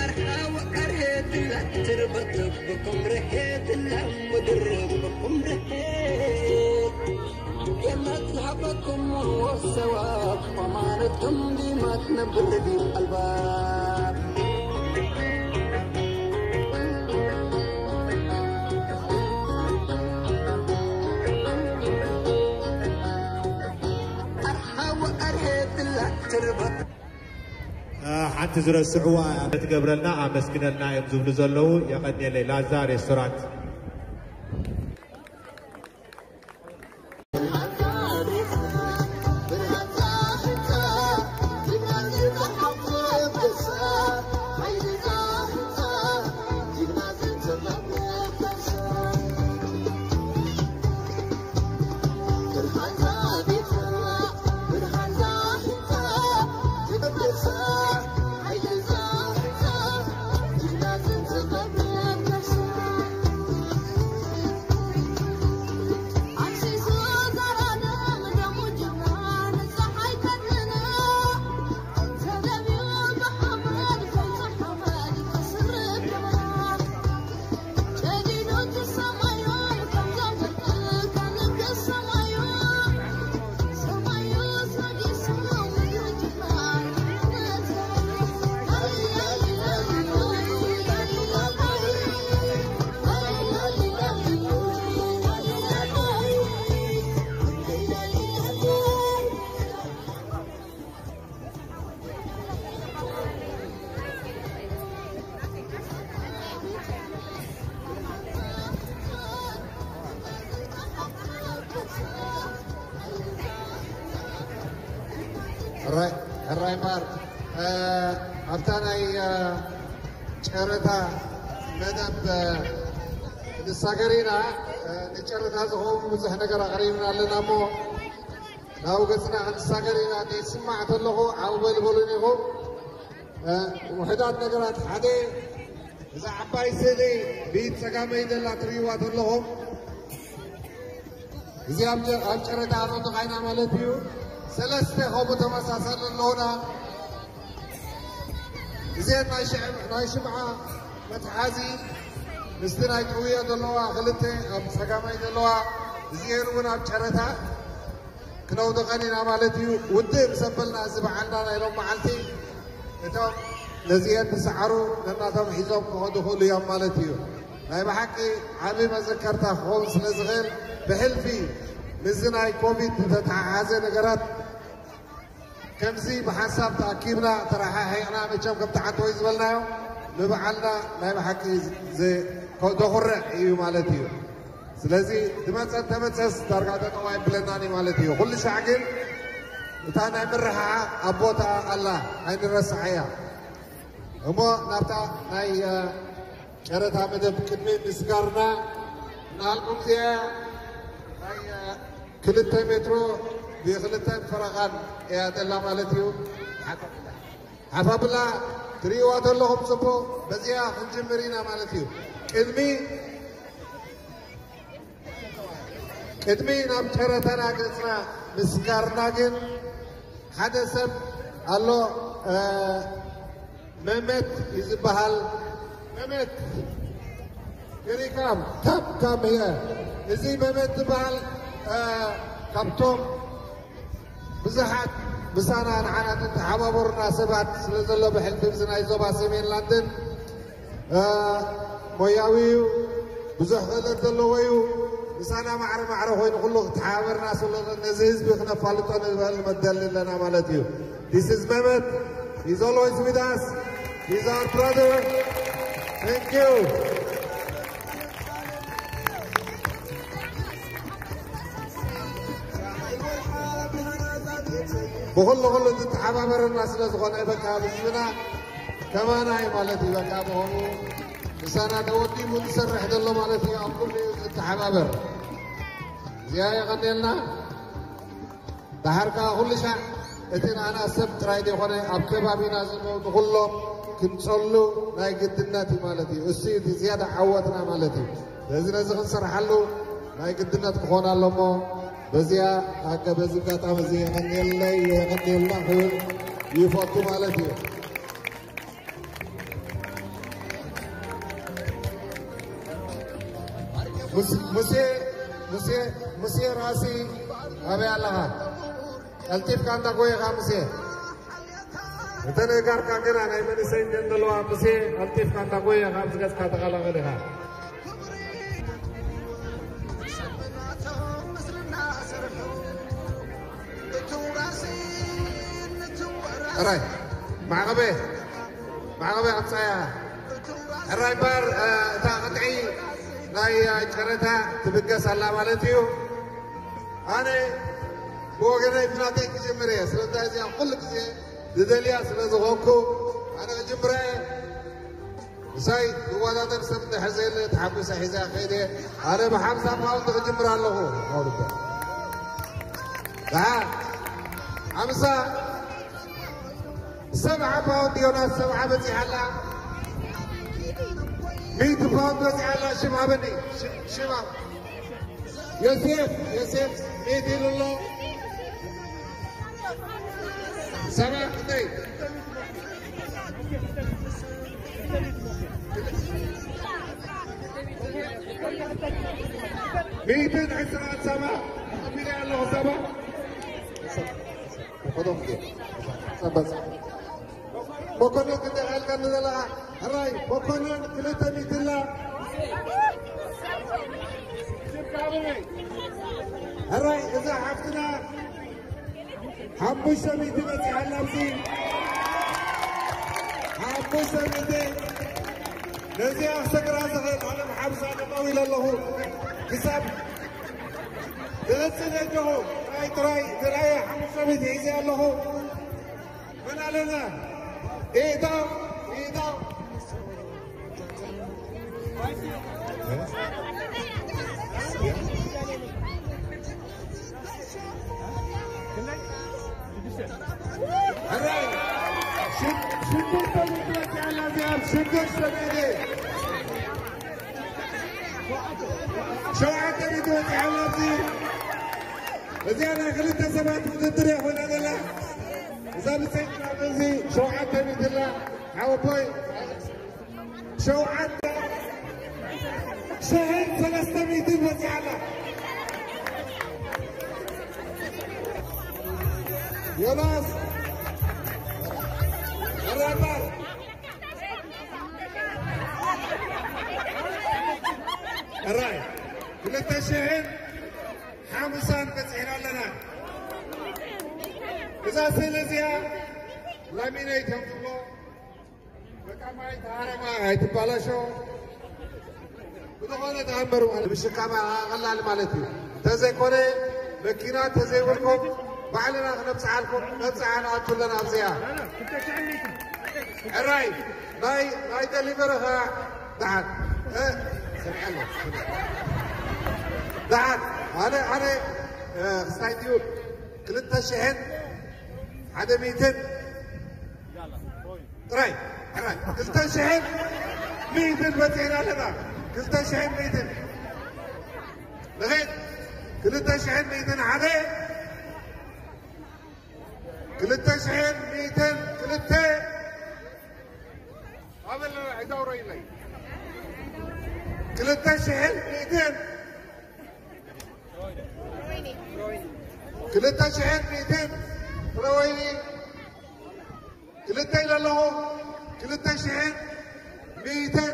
ኣርሓ ወቀርሄት ትርበቱ ብቁምርሄት ምድር ብቁምርሄት የናት ዝሓበኩም ወሰዋ ኣማረኩም ዲማት ነብር ሪፍ ኣልባ ሓንቲ ዝረስዕዋ ትገብረልና ኣመስግነልና እዮም ዝብሉ ዘለዉ። የቐንየለይ ላዛ ሬስቶራንት። ሕራይ እምበኣር ኣብታ ናይ ጨረታ መደብ ንሳገር ኢና። ንጨረታ ዝኸውን ብዙሕ ነገር ኣቕሪብና ኣለና እሞ ናብኡ ገፅና ክንሳገር ኢና። ዝስማዕ ተለኹ ዓው በልበሉን ኢኹም። ውሕዳት ነገራት ሓደ እዛ ዓባይ ስእሊ ብኢድ ፀጋመይ ዘላ ትርእይዋ ተለኹም እዚ ኣብ ጨረታ ኣረድኻ ኢና ማለት እዩ። ሰለስተ ከምኡ ተመሳሰሊ ኣለውና። እዚአን ናይ ሽምዓ መትሓዚ ምስቲ ናይ ጥውዮ ዘለዋ ክልተ ኣብ ፀጋማይ ዘለዋ እዚአን እውን ኣብ ጨረታ ክነውድቐን ኢና ማለት እዩ። ውድእ ምስ ኣበልና እዚ በዓልና ናይ ሎም መዓልቲ እቶም ነዚአን ዝሰዓሩ ነናቶም ሒዞም ክኸዱ ይኽእሉ እዮም ማለት እዩ። ናይ ብሓቂ ዓቢ መዘከርታ ክኸውን ስለ ዝኽእል ብሕልፊ ምስዚ ናይ ኮቪድ ዝተተሓሓዘ ነገራት ከምዚ ብሓንሳብ ተኣኪብና ተረሓሒቕና መቸም ከምቲ ዓንተወይ ዝበልናዮ ንበዓልና ናይ ብሓቂ ዘኹርዕ እዩ ማለት እዩ። ስለዚ ዝመፀ እንተመፀስ ዳርጋ ጠጠው ኣይብለናን እዩ ማለት እዩ። ኩሉ ሻዕ ግን እታ ናይ ምርሕሓቕ ኣብ ቦታኣ ኣላ ኣይንረስዓያ። እሞ ናብታ ናይ ጨረታ መደብ ቅድሚ ምስጋርና እናሃልኩም እዚኣ ናይ ክልተ ሜትሮ ብክልተን ፈረቓን እያ ዘላ ማለት እዩ። ሓፋብላ ትርእይዋ ዘለኹም ጽቡቕ በዚኣ ክንጅምር ኢና ማለት እዩ። ቅድሚ ቅድሚ ናብ ጨረታና ገጽና ምስጋርና ግን ሓደ ሰብ ኣሎ መመት እዩ ዝበሃል። መመት ገሪካም ካብ ካብ እየ እዚ መመት ዝበሃል ካብቶም ብዙሓት ምሳና ንዓና ተተሓባበሩና ሰባት ስለ ዘሎ ብሕልፊ እዚ ናይ ዞባ ሰሜን ላንድን ሞያዊ እዩ፣ ብዙሕ ክእለት ዘለዎ እዩ። ምሳና ማዕረ ማዕረ ኮይኑ ኩሉ ክተሓባበርና ስለ ነዚ ህዝቢ ክነፋልጦ ንበል መደሊ ኣለና ማለት እዩ። This is Mehmet. He's always with us. He's our brother. Thank you. ብኹሉ ኩሉ ዝተሓባበረና ስለ ዝኾነ በቃ ህዝብና ከማና እዩ ማለት እዩ። በቃ ብኸምኡ ምሳና ተወዲቡ ዝሰርሕ ዘሎ ማለት እዩ። ኣብ ኩሉ እዩ ዝተሓባበር። እዚኣ የቐንየልና። ደሓር ከኣ ኩሉ ሻዕ እቲ ንኣና ሰብ ጥራይ ዘይኮነ ኣብ ከባቢና ዘለዉ ንኹሎም ክንጸሉ ናይ ግድነት እዩ ማለት እዩ። እሱ እዩ እቲ ዝያዳ ዓወትና ማለት እዩ። ስለዚ ነዚ ክንሰርሓሉ ናይ ግድነት ክኾን ኣሎ እሞ በዚኣ ኣገ-፣ በዚ ኣጋጣሚ እዚ የቐንየለይ፣ የቐንየልና ክብል ይፈቱ ማለት እዩ። ሙስ-፣ ሙሴ፣ ሙሴ፣ ሙሴ ራሲ ኣበይ ኣለኻ? ቀልጢፍካ እንዳ ጎየኻ ሙሴ። እተን እጋርካ ግና ናይ መንእሰይ እንተን ዘለዋ ሙሴ፣ ቀልጢፍካ እንዳ ጎየኻ ኣብዚ ገጽካ ተቐላቐል ኢኻ። ሕራይ፣ ማዕቐበ፣ ማዕቐበ ኣምጻያ። ሕራይ እምበኣር፣ እ፣ እታ ቅጥዒ ናይ፣ እ፣ ጨረታ ትብገስ ኣላ ማለት እዩ። ኣነ ብወገነይ ብናተይ ክጅምር እየ። ስለምንታይ እዚኣ ኩሉ ግዜ ዝደልያ ስለ ዝኾንኩ ኣነ ክጅምራ እየ። ምሳይ ዝወዳደር ሰብ እንድሕር ዘየለ ተሓጒሰ ሒዘ ከይደ። ኣነ ብሓምሳ ፓውንድ ክጅምር ኣለኹ። ኣውርደ። ደሓር ሓምሳ፣ ሰብዓ ፓውንድ ዮናስ፣ ሰብዓ በጺሓ ኣላ። ሚእቲ ፓውንድ በጺሓ ኣላ። ሽም ሃበኒ። ሽም፣ ሽም ሃብ። ዮሴፍ፣ ዮሴፍ፣ ሚእቲ ኢሉ ኣሎ። ሰብዓ ክንደይ? ሚእትን ዕስራን ሰብዓ። ኣቢለ ኣለኹ ሰብዓ። ሰብዓ። መኮነን ክንደይ ሓልካ ንዘለኻ? ሕራይ መኮነን ክልተ ሚእቲ ኣላ። ሕራይ እዛ ሓፍትና ሓሙሽተ ሚእቲ በፂሓ ኣላ። ኣብዚ ሓሙሽተ ሚእቲ ነዚኣ ክሰግራ ዝኽእል ኣነ ብሓምሳ ደማዊ ኢለ ኣለኹ። ክሳብ ክቕፅል ኣለኹ። ጥራይ ጥራይ ጥራይ ሓሙሽተ ሚእቲ ሒዘ ኣለኹ። መን ኣለና? ኢዳው፣ ኢዳው። ሕራይ፣ ሽዱሽተ ሚእቲ ወፂኣ ኣላ እዚኣ፣ ሽዱሽተ ሚእቲ። ሸውዓተ ሚእቲ ወፂኣ ኣላ እዚ። እዚኣ ናይ ክልተ ሰባት ውድድር እያ ኮይና ዘላ። እዛ ብፀይቂ ኣብዚ ሸውዓተ ሚእቲ ኣላ። ሓወቦይ፣ ሸውዓተ ሽሕን ሰለስተ ሚእትን በፂሓ ኣላ። ዮናስ፣ ኣራባር። ሕራይ፣ ክልተ ሽሕን ሓምሳን በፂሕና ኣለና። እዛ ስእሊ እዚኣ ላሚነይት ከም ትብሎ፣ በቃ ማይ ተሃረማ ኣይትባላሾ። ብዝኾነ ተኣምር ማለት ምሽካም ቀላል ማለት እዩ። እንተዘይኮነ መኪና እንተዘይብልኩም ባዕልና ክነብፅሓልኩም፣ ነብፅሓ ንኣቱ ኣለና ኣብዚኣ። ሕራይ ናይ፣ ናይ ደሊቨሪ ኸዓ ደሓን፣ እ፣ ሰሚዐ ኣለኹ። ደሓን፣ ኣነ፣ ኣነ፣ እ፣ ክስታይ ድዩ? ክልተ ሽሕን ሓደ ሚእትን ጥራይ፣ ጥራይ። ክልተ ሽሕን ሚእትን በፂሕና ኣለና። ክልተ ሽሕን ሚእትን። ንኸይድ። ክልተ ሽሕን ሚእትን ሓደ። ክልተ ሽሕን ሚእትን ክልተ። ኣበል ሕዳውሮ ኢለይ። ክልተ ሽሕን ሚእትን። ክልተ ሽሕን ሚእትን ፍረወይኒ። ክልተ ኢለ ኣለኹ። ክልተ ሽሕን ሚእትን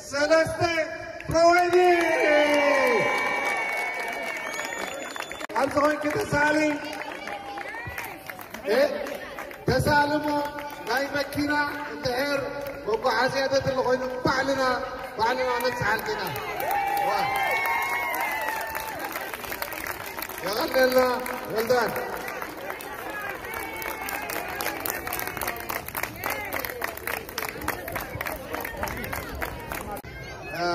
ሰለስተ ፍረወይኒ። ኣብዚ ኮይንኪ ተሳሊ። እ፣ ተሳልሞ ናይ መኪና እንድሕር መጓዓዝያ ዘድሊ ኮይኑ ባዕልና፣ ባዕልና ነብፅሓልኪ ኢና። ዋ። የቐንየልና ወልዳን። እ፣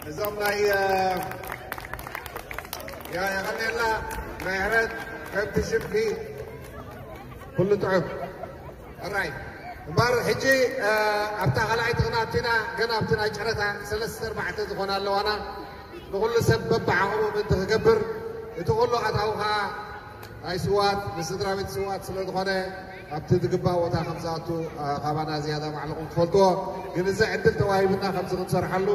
እዞም ናይ፣ እ፣ ያ፣ የቐንየልና ምሕረት ከምቲ ሽምኪ ኩሉ ጥዑም። ሕራይ። እምበር ሕጂ ኣብታ ካልኣይቲ ክነኣቱ ኢና። ገና ኣብቲ ናይ ጨረታ ሰለስተ ኣርባዕተ ዝኾና ኣለዋና። ንኹሉ ሰብ በብዓቕሙ ምእንቲ ክገብር፣ እቲ ኩሉ ኣታዊ ከዓ ናይ ስዋት፣ ንስድራ ቤት ስዋት ስለ ዝኾነ፣ ኣብቲ ዝግባእ ቦታ ከም ዝኣቱ ካባና ዝያዳ ባዕልኹም ትፈልጥዎ። ግን እዚ ዕድል ተዋሂብና ከምዚ ክንሰርሓሉ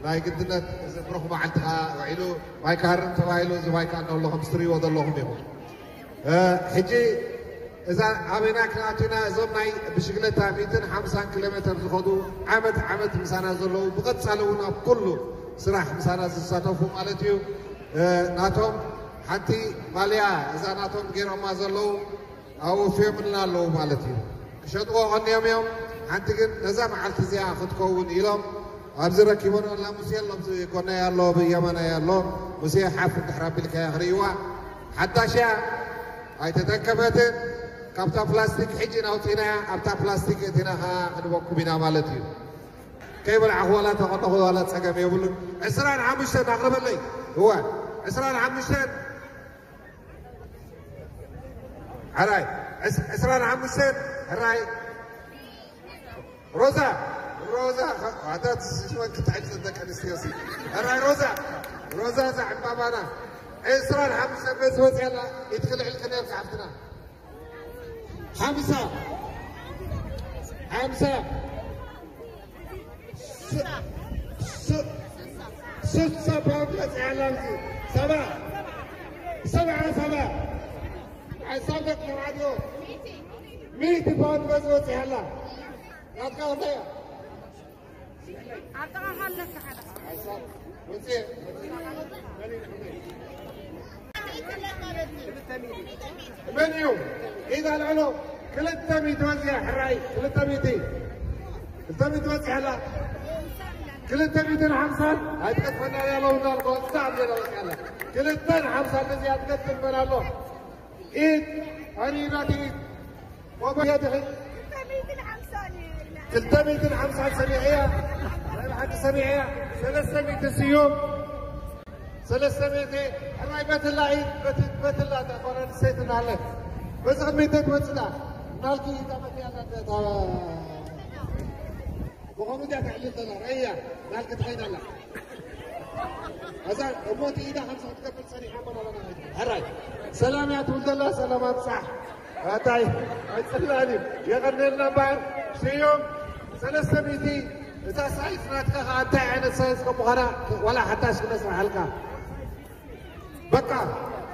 ናይ ግድነት፣ እዚ ብሩኽ መዓልቲ ከዓ ውዒሉ፣ ማይ ክሃርም ተባሂሉ፣ እዚ ማይ ከዓ እንሆ ከም እትርእይዎ ዘለኹም ኢኹም። ሕጂ እዛ ኣበይና ክንኣቱ ኢና? እዞም ናይ ብሽግለታ ሚእትን ሓምሳን ኪሎ ሜተር ዝኸዱ፣ ዓመት ዓመት ምሳና ዘለዉ፣ ብቐጻሊ እውን ኣብ ኩሉ ስራሕ ምሳና ዝሳተፉ ማለት እዩ። ናቶም ሓንቲ ማልያ፣ እዛ ናቶም ገይሮማ ዘለዉ፣ ኣወፍዮምልና ኣለዉ ማለት እዩ። ክሸጥዎ ቀንዮም እዮም። ሓንቲ ግን ነዛ መዓልቲ እዚኣ ክትከውን ኢሎም ኣብዚ ረኪቦም ኣላ። ሙሴ ኣሎ፣ ኣብዚ ጎነይ ኣሎ፣ ብየማናይ ኣሎ። ሙሴ ሓፍ እንድሕር ኣቢልካያ ክርእይዋ። ሓዳሽ እያ፣ ኣይተተንከፈትን። ካብታ ፕላስቲክ ሕጂ ናውፂናያ፣ ኣብታ ፕላስቲክ እቲና ከዓ ክንበኩም ኢና ማለት እዩ። ከይበላዕኹ ዋላ ተቐነኹ ዋላ ፀገም የብሉን። ዕስራን ሓሙሽተን ኣቕርበለይ። እወ፣ ዕስራን ሓሙሽተን። ሕራይ፣ ዕስ-፣ ዕስራን ሓሙሽተን። ሕራይ። ሮዛ፣ ሮዛ፣ ኣታ ስመን ክትሕል ደቂ ኣንስትዮ ሲ። ሕራይ ሮዛ፣ ሮዛ እዛ ዕምባባና። ዕስራን ሓሙሽተን በዚ ወፂኣላ፣ ኢድኪ ልዕል ከነልካ ሓፍትና። ሓምሳ፣ ሓምሳ፣ ስ-፣ ስ-፣ ስሳ ፓውንድ በፂሓ ኣላ። እዚ ሰባ፣ ሰብዓ፣ ሰባ፣ ሓሳብ ደቂ ተባዕትዮ ሚእቲ ፓውንድ በዚ በፂሓ ኣላ። ናትካ ክንደይ እያ? ኣብ ጥቓኻ ኣለካ ሓደ ካብ። ሓሳብ ውፅእ። መን እዩ? ኢድ ኣልዕሎ። ክልተ ሚእቲ ወፂኣ፣ ሕራይ፣ ክልተ ሚእቲ። ክልተ ሚእቲ ወፂኣ ኣላ። ክልተ ሚእትን ሓምሳን ኣይትቀጥፈና እያ፣ ኣለውና፣ ኣለውና፣ ወፂኣ፣ ኣብ ሌላ ወፂኣ ኣላ። ክልተን ሓምሳን ነዚኣ ትቀጥል መን ኣሎ? ኢድ፣ ኣነ ኢድ ናተይ ኢድ። ወበ-፣ ክልተ ሚእትን ሓምሳን ሰሚዐያ፣ ናይ ብሓቂ ሰሚዐያ። ሰለስተ ሚእቲ ስዩም። ሰለስተ ሚእቲ፣ ሕራይ በትላ ኢድ፣ በቲ-፣ በትላ እታ ጓል ኣንስተይቲ እናሃለ። በዚ ቅድሚት ትመጽእ እታ። እናልኪ እታ መትያ እታ፣ እታ፣ ብኸምኡ ድያ ተዕልል ዘላ? ረእያ፣ እናልኪ ትኸይድ ኣላ። እዛ እሞ እቲ ኢዳ ከምዚ ክትገብር ጸኒሓ እሞ ናባና ከይዳ። ሕራይ። ሰላም እያ ትብል ዘላ፣ ሰላም ኣብጻሕ። ኣታይ፣ ኣይጽላእን እዩ። የቐንየልና እምበኣር፣ ስዩም፣ ሰለስተ ሚእቲ፣ እታ ሳይዝ ናትካ ኸኣ እንታይ ዓይነት ሳይዝ ከም ምዃና ዋላ ሓታሽ ክነስርሓልካ። በቃ፣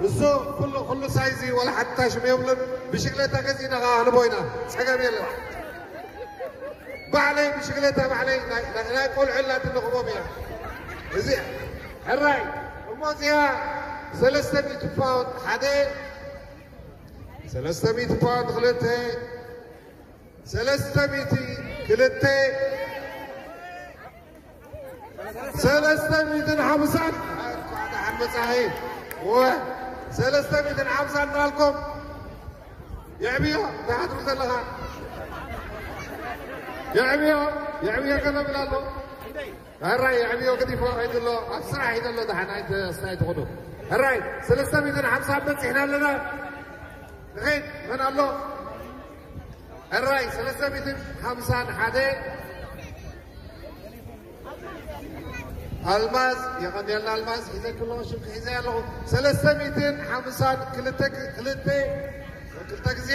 እሱ ኩሉ፣ ኩሉ ሳይዝ እዩ፣ ዋላ ሓታሽ የብሉን። ብሽክለታ ገዚእና ኸኣ ክንቦ ኢና፣ ጸገም የለን። ባዕለይ ብሽክለታ ባዕለይ ናይ፣ ናይ፣ ናይ ቆልዑ ኣላትኒ ክቦም እያ። እዚ ሕራይ፣ እሞ እዚኣ ሰለስተ ሚእቲ ፓውንድ ሓደ፣ ሰለስተ ሚእቲ ፓውንድ ክልተ፣ ሰለስተ ሚእቲ ክልተ፣ ሰለስተ ሚእትን ሓምሳን። እንኳዕ ደሓን መጻኺ። እወ፣ ሰለስተ ሚእትን ሓምሳን እናልኩም። የዕብዮ፣ እንታይ ትብል ዘለኻ? የዕብዮ፣ የዕብዮ ገለ ብል ኣሎ። ሕራይ፣ የዕብዮ ገዲፍዎ ከይዱ ኣሎ። ኣብ ስራሕ እዩ ዘሎ፣ ደሓን ኣይተ-፣ ኣስታይ ትኹኑ። ሕራይ፣ ሰለስተ ሚእትን ሓምሳን በጺሕና ኣለና። ንኸይድ፣ መን ኣሎ? ሕራይ፣ ሰለስተ ሚእትን ሓምሳን ሓደ። ኣልማዝ፣ የቐንየልና ኣልማዝ፣ ሒዘኪ ኣለኹ፣ ሽምኪ ሒዘ ኣለኹ። ሰለስተ ሚእትን ሓምሳን ክልተ፣ ክልተ፣ ክልተ ግዜ።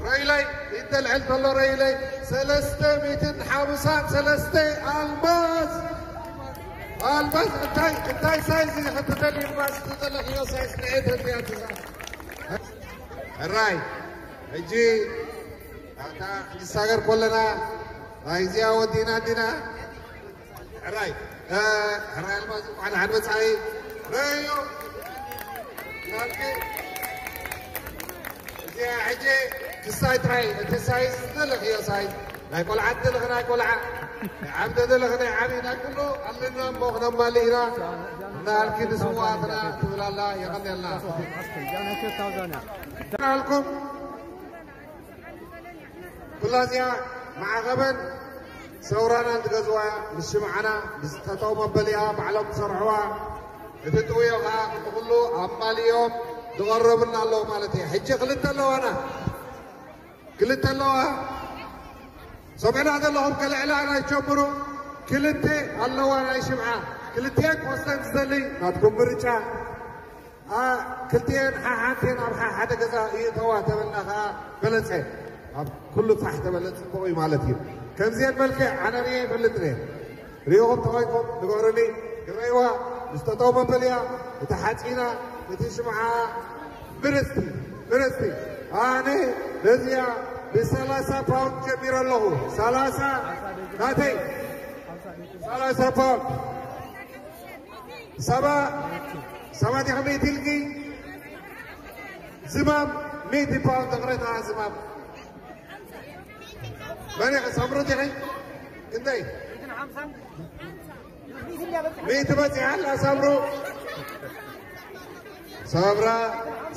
ረኢለይ፣ ኢድ ተልዕል ተሎ ረኢለይ። ሰለስተ ሚእትን ሓምሳን ሰለስተ ኣልማዝ። ኣልማዝ፣ እንታይ፣ እንታይ ሳይዝ እዩ ክትደሊ ኣልማዝ ትደለኽዮ ሳይዝ ንኤ ተልያ ትዛ። ሕራይ፣ ሕጂ ኣታ ክንሳገር ከለና፣ ናይዚኣ ወዲእና ዲና? ሕራይ፣ እ፣ ሕራይ ኣልማዝ፣ እንኳዕ ደሓን መጻኢ። ረዮ፣ ናልኪ፣ እዚኣ ሕጂ ክስታይ ጥራይ፣ እቲ ሳይዝ ዝደለኽዮ ሳይዝ፣ ናይ ቆልዓ ዝደለኺ ናይ ቆልዓ፣ ናይ ዓቢ ዝደለኺ ናይ ዓቢ፣ ናይ ኩሉ ኣለና እሞ ክነማልእ ኢና። ናልኪ ንስውኣትና ትብል ኣላ፣ የቐንየልና። ናልኩም ኩላ እዚኣ ማዕቐበን ሰውራናን ዝገዝዋ ምስ ሽምዓና፣ ምስ ጠጠው መበሊኣ ባዕሎም ዝሰርሕዋ፣ እቲ ጥውዮ ኸዓ ንኹሉ ኣማሊኦም ዝቐረቡና ኣለዉ ማለት እዩ። ሕጂ ክልተ ኣለዋና። ክልተ ኣለዋ። ሰሚዕና ዘለኹም ከልዕላ ናይ ጀምሩ። ክልተ ኣለዋ ናይ ሽምዓ። ክልተ ክወስደን ዝደሊ ናትኩም ምርጫ። ኣ፣ ክልቲኤን ሓሓንቴን ኣብ ሓ-፣ ሓደ ገዛ ይእተዋ ተበልና ኸዓ በለጸ። ኣብ ኩሉ ፋሕ ተበለ ጽቡቕ እዩ ማለት እዩ። ከምዚኤን መልክዕ ኣነ ርእየ ይፈልጥን እየ። ርኢኹም ተኾይንኩም ንገሩኒ። ይረእይዋ፣ ምስ ጠጠው መበልያ፣ እቲ ሓፂና፣ እቲ ሽምዓ፣ ብርስቲ፣ ብርስቲ። ኣነ ነዚኣ ብሰላሳ ፓውንድ ጀሚረ ኣለኹ። ሰላሳ ናተይ። ሰላሳ ፓውንድ። ሰባ፣ ሰባ ዲኺ ሚእቲ ኢልኪ? ዝማም፣ ሚእቲ ፓውንድ ተቕረታ ዝማም። መን ኢኺ? ሳምሩ ዲኺ? ክንደይ? ሚእቲ በፂሓ ኣላ ሳምሩ። ሳምራ፣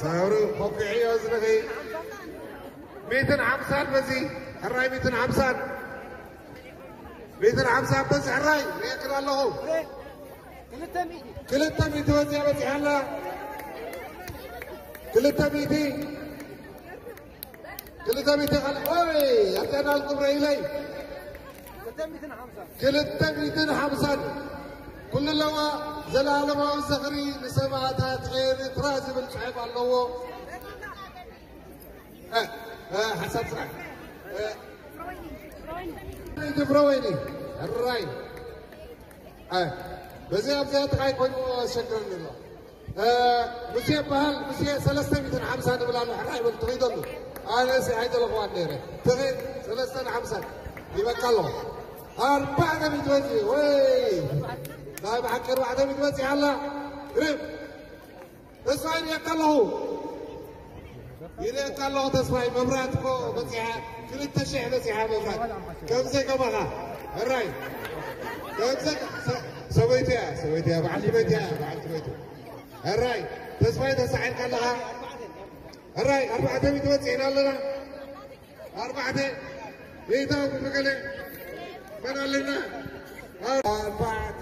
ሳምሩ፣ ኮኪዕዮ ዝንኺ። ሚእትን ሓምሳን በዚ፣ ሕራይ ሚእትን ሓምሳን። ሚእትን ሓምሳን በዚ፣ ሕራይ፣ ሪኤክን ኣለኹ። ክልተ ሚእቲ በፂሓ በፂሓ ኣላ። ክልተ ሚእቲ። ክልተ ሚእቲ ካልእ፣ ኦይ፣ ኣጠና ክብረ ኢለይ። ክልተ ሚእትን ሓምሳን። ኩሉ ኣለዋ። ዘላለማዊ ዝኽሪ ንሰማእታት ኤርትራ ዝብል ጽሑፍ ኣለዎ። እ፣ እ፣ ሓሳብ ስራሕ። እ፣ ፍረወይኒ። ሕራይ። እ፣ በዚ ኣብዚኣ ጥራይ ኮይኑ ኣሸግረኒ ኣሎ። እ፣ ሙሴ ይበሃል፣ ሙሴ ሰለስተ ሚእትን ሓምሳ ንብል ኣሎ፣ ሕራይ በል፣ ትኺደሉ። ኣነ ሲ ኣይደለኹዋን ነይረ። ትኺድ፣ ሰለስተን ሓምሳን ይበቃ ኣለኹ። ኣርባዕተ ሚእቲ በፂሑ፣ ወይ! ናይ ብሓቂ ኣርባዕተ ሚእቲ በፂሓ ኣላ። ርብ። ተስፋይ ይሪኣካ ኣለኹ። ይሪኣካ ኣለኹ ተስፋይ፣ መብራት እኮ በፂሓ፣ ክልተ ሽሕ በፂሓ መብራት። ከምዘይ ከማኻ፣ ሕራይ። ከምዘይ ከ-፣ ሰ-፣ ሰበይቲ እያ፣ ሰበይቲ እያ፣ በዓልቲ ቤት እያ፣ በዓልቲ ቤት። ሕራይ፣ ተስፋይ ተሳዒርካ ኣለኻ። ሕራይ፣ ኣርባዕተ ሚእቲ በፂሕና ኣለና። ኣርባዕተ ሚእቲ ብመቀለ መን ኣለና? ኣርባዕተ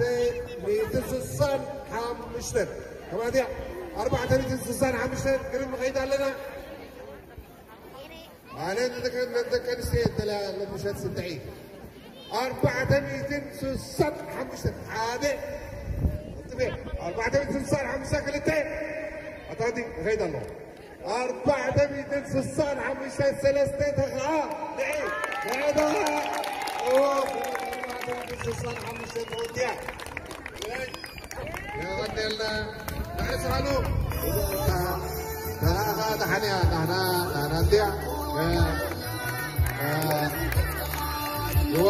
ሚእቲ ስሳን ሓሙሽተን። ከማን እያ? ኣርባዕተ ሚእቲ ስሳን ሓሙሽተን ግርም ንኸይድ ኣለና። ኣነ ንደቂ፣ ንደቂ ኣንስትዮ የተለያ ለምሸት ስንጥዒ። ኣርባዕተ ሚእትን ስሳን ሓሙሽተን ሓደ። ኣርባዕተ ሚእትን ስሳን ሓሙሽተ ክልተ። ኣታቲ ንኸይድ ኣለኹ። ኣርባዕተ ሚእትን ስሳን ሓሙሽተ ሰለስተ ተኸኣ። ንዒ፣ ንዒ ተኸኣ። ኦ፣ ኣርባዕተ ሚእትን ስሳን ሓሙሽተ ተወዲኣ። የቐንየልና። ንዒ ስራሉ። ተኸኣ፣ ተኸኣ፣ ተሓንያ፣ ናህና፣ ናህና እንድያ። እ፣ እ፣ ይዋ።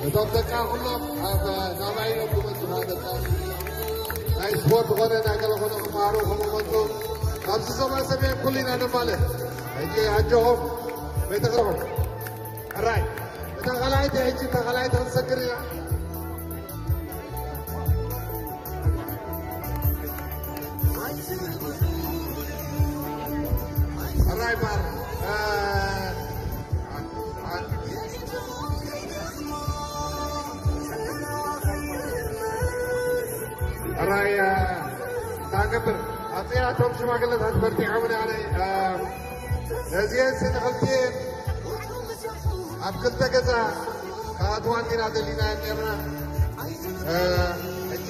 እቶም ደቃ ኩሎም ኣብ ናባይ እዮም ዝመጹ፣ ደቃ ናይ ስፖርት ኾነ ናይ ገለ ኾነ ክመሃሩ ከምኡ መጹ። ኣብዚ ዞባ ሰሜን ኩሉ ኢና ነማልእ። ሕጂ ኣጆኹም፣ ቤተክርኹም። ሕራይ፣ እታ ካልኣይቲ ሕጂ፣ እታ ካልኣይቲ ክንሰግር ኢና። ሕራይ ባር፣ እ፣ ሕራይ፣ እ፣ ታንገብር፣ ኣብዚኣ እቶም ሽማግለታት በርቲዖም ኢና፣ እ፣ ነዚአን ንኽልቲኤን ኣብ ክልተ ገዛ ክኣትዋ እንዲና ደሊና ነርና። እ፣ ሕጂ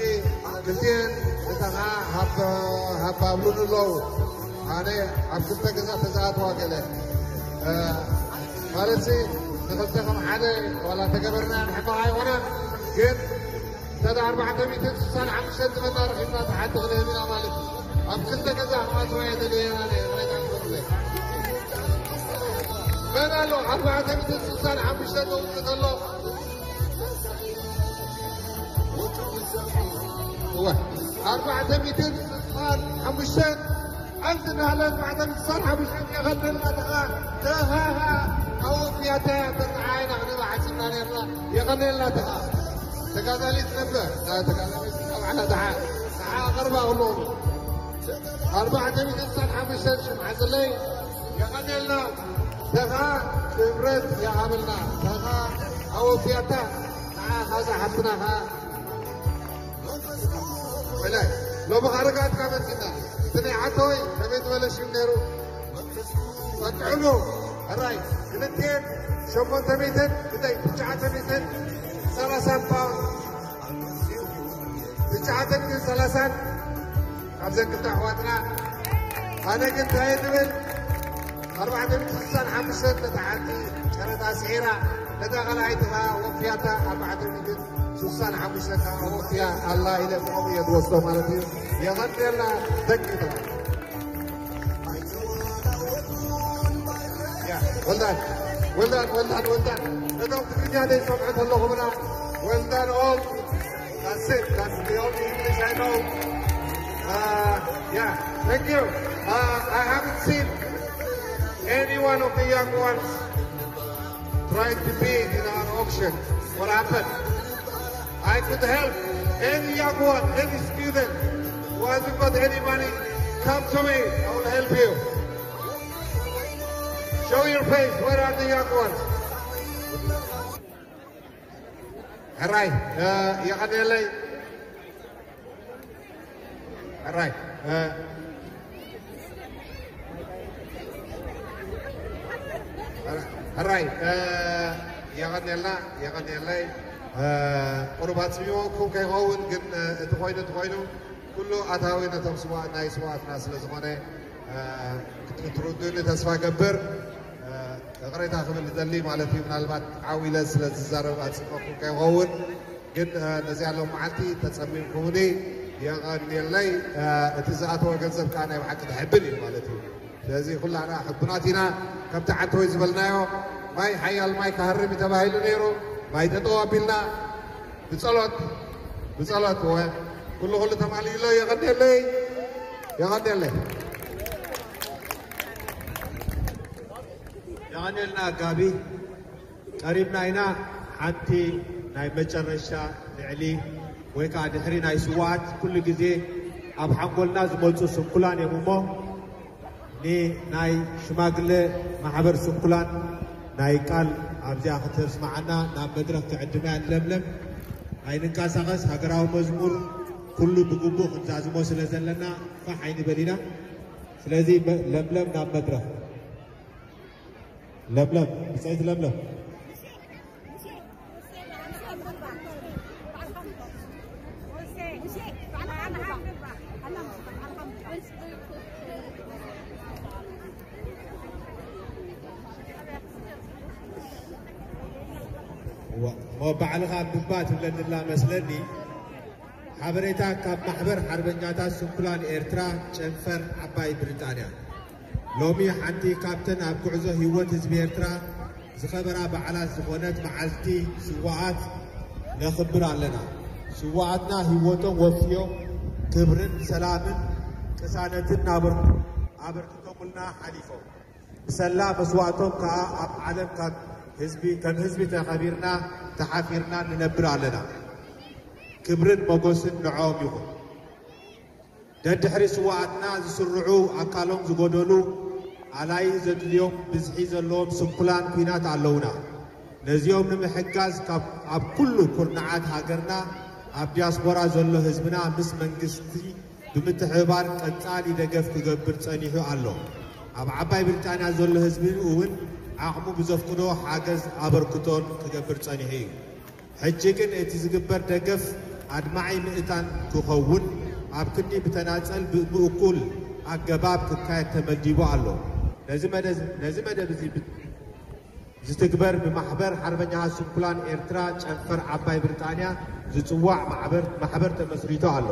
ክልቲኤን እታ ኸዓ ሃብ-፣ ሃብ ኣብሉኒ ኣለዉ። ኣነ ኣብ ክልተ ገዛ ተዝኣትዋ ገለ፣ እ፣ ማለትሲ ንኽልተ ከም ሓደ ዋላ ተገበርና ሕማቕ ኣይኾነን፣ ግን እንተ ኣርባዕተ ሚእትን ስሳን ሓሙሽተን ዝበልና ረኺብና፣ እቲ ሓንቲ ክንህብ ኢና ማለት እዩ። ኣብ ክልተ ገዛ ክኣትዋ እየ ደልየ ኣነ፣ ርኣይታ ክገብርለይ። መን ኣሎ ኣርባዕተ ሚእትን ስሳን ሓሙሽተን ዘውጽእ ዘሎ? እወ፣ ኣርባዕተ ሚእትን ስሳን ሓሙሽተን፣ ኣንቲ ናህለ ኣርባዕተ ሚእትን ስሳን ሓሙሽተን የቐንየልና ተኻ፣ ተኻ፣ ኣወፍያታ ተርዓ ኢና ክንብል ሓሲብና ነርና። የቐንየልና ተኻ። ተጋዳሊት ነበር፣ እ፣ ተጋዳሊት ተባዕላ ደሓ፣ ደሓ ኣቕርባ ኣለዉ። ኣርባዕተ ሚእትን ስሳን ሓሙሽተን ሽምዓ ዘለይ፣ የቐንየልና። ተኻ ክብረት ይሃበልና። ተኻ ኣወፍያታ፣ ንዓኻ ዝሓፍትና ኸዓ። ወላይ፣ ሎሚ ኸዓ ርግኣትካ መጺና። እቲ ናይ ዓዶይ ከመይ ዝበለ ሽም ነይሩ? ጸግዕሉ። ሕራይ ክልቲኤን ሸሞንተ ሚእትን ክደይ ትሽዓተ ሚእትን ሰላሳን ፓውንድ፣ ትሽዓተ ሚእትን ሰላሳን ካብዘን ክልተ ኣሕዋትና። ኣነ ግን እንታይ እየ ዝብል? ኣርባዕተ ሚእትን ስሳን ሓሙሽተን ነታ ሓንቲ ጨረታ ስዒራ፣ ነታ ካልኣይቲ ኸዓ ወፍያታ ኣርባዕተ ሚእትን ስሳን ሓሙሽተን ኸዓ ወፍያ ኣላ ኢለ ብኦም እየ ዝወስዶ ማለት እዩ። የቐንየልና። ደቂ Yeah, well done. Well done, well done, well done. እቶም ትግርኛ ዘይሰምዑ ተለኹምና፣ well done all. That's it. That's the only English I know. Uh, yeah, thank you. Uh, I haven't seen any one of the young ones trying to bid in our auction. What happened? I could help any young one, any student who hasn't got any money. Come to me, I will help you. Show your face. Where are the young ones? ሕራይ የቐንየለይ። ሕራይ ሕራይ የቐንየልና። የቐንየለይ። ቁሩብ ኣፅሚሞኩም ከይኸውን ግን፣ እቲ ኮይኑ እቲ ኮይኑ ኩሉ ኣታዊ ነቶም ስዋ ናይ ስዋትና ስለ ዝኾነ ክትርዱኒ ተስፋ ገብር። እቕሬታ ክብል ዝደሊ ማለት እዩ። ምናልባት ዓው ኢለ ስለ ዝዛረብ ኣፅመኩም ከይኸውን ግን ነዚኣ ሎም መዓልቲ ተፀሚምኩምኒ። የቐንየለይ። እቲ ዝኣተወ ገንዘብ ከዓ ናይ ብሓቂ ተሕብል እዩ ማለት እዩ። ስለዚ ኩላና ሕቡናት ኢና። ከምቲ ዓንተወይ ዝበልናዮ ማይ ሓያል ማይ ክሃርም እዩ ተባሂሉ ነይሩ። ማይ ጠጠው ኣቢልና ብጸሎት ብጸሎት ወ ኩሉ ኩሉ ተማሊእሎ። የቐንየለይ። የቐንየለይ። የቐንየልና ኣጋቢ። ቀሪብና ኢና። ሓንቲ ናይ መጨረሻ ልዕሊ ወይ ከዓ ድሕሪ ናይ ስዋኣት ኩሉ ግዜ ኣብ ሓንጎልና ዝመፁ ስንኩላን እዮም እሞ ንናይ ሽማግለ ማሕበር ስንኩላን ናይ ቃል ኣብዚኣ ክተስማዓና ናብ መድረክ ክዕድማ እያ ንለምለም። ኣይንንቀሳቐስ፣ ሃገራዊ መዝሙር ኩሉ ብግቡእ ክንዛዝሞ ስለ ዘለና ፋሕ ኣይንበል ኢና። ስለዚ ለምለም ናብ መድረክ። ለምለም፣ ብፅዕቲ ለምለም። እሞ ባዕልኻ ብባ ትብለኒ ኣላ መስለኒ። ሓበሬታ ካብ ማሕበር ሓርበኛታት ስንኩላን ኤርትራ ጨንፈር ዓባይ ብሪጣንያ። ሎሚ ሓንቲ ካብተን ኣብ ጉዕዞ ህይወት ህዝቢ ኤርትራ ዝኸበራ በዓላት ዝኾነት መዓልቲ ስዋኣት ነኽብር ኣለና። ስዋኣትና ህይወቶም ወፍዮም ክብርን ሰላምን ቅሳነትን ኣበርክቶምልና ሓሊፎም። ብሰላ መስዋእቶም ከኣ ኣብ ዓለም ካብ ህዝቢ ከም ህዝቢ ተኸቢርና ተሓፊርና ንነብር ኣለና። ክብርን መጎስን ንዕኦም ይኹን። ደድሕሪ ስዋኣትና ዝስርዑ ኣካሎም ዝጎደሉ ኣላይ ዘድልዮም ብዝሒ ዘለዎም ስንኩላን ኲናት ኣለውና። ነዚኦም ንምሕጋዝ ካብ ኣብ ኩሉ ኩርናዓት ሃገርና ኣብ ዲያስፖራ ዘሎ ህዝብና ምስ መንግስቲ ብምትሕብባር ቀጻሊ ደገፍ ክገብር ጸኒሑ ኣሎ። ኣብ ዓባይ ብሪጣንያ ዘሎ ህዝቢ እውን ዓቕሙ ብዘፍቅዶ ሓገዝ ኣበርክቶን ክገብር ጸኒሑ እዩ። ሕጂ ግን እቲ ዝግበር ደገፍ ኣድማዒ ምእታን ክኸውን ኣብ ክንዲ ብተናጸል ብምእኩል ኣገባብ ክካየድ ተመዲቡ ኣሎ። ነዚ መደብ ነዚ መደብ እዚ ዝትግበር ብማሕበር ሓርበኛታት ስንኩላን ኤርትራ ጨንፈር ዓባይ ብሪጣንያ ዝጽዋዕ ማሕበር ተመስሪቱ ኣሎ።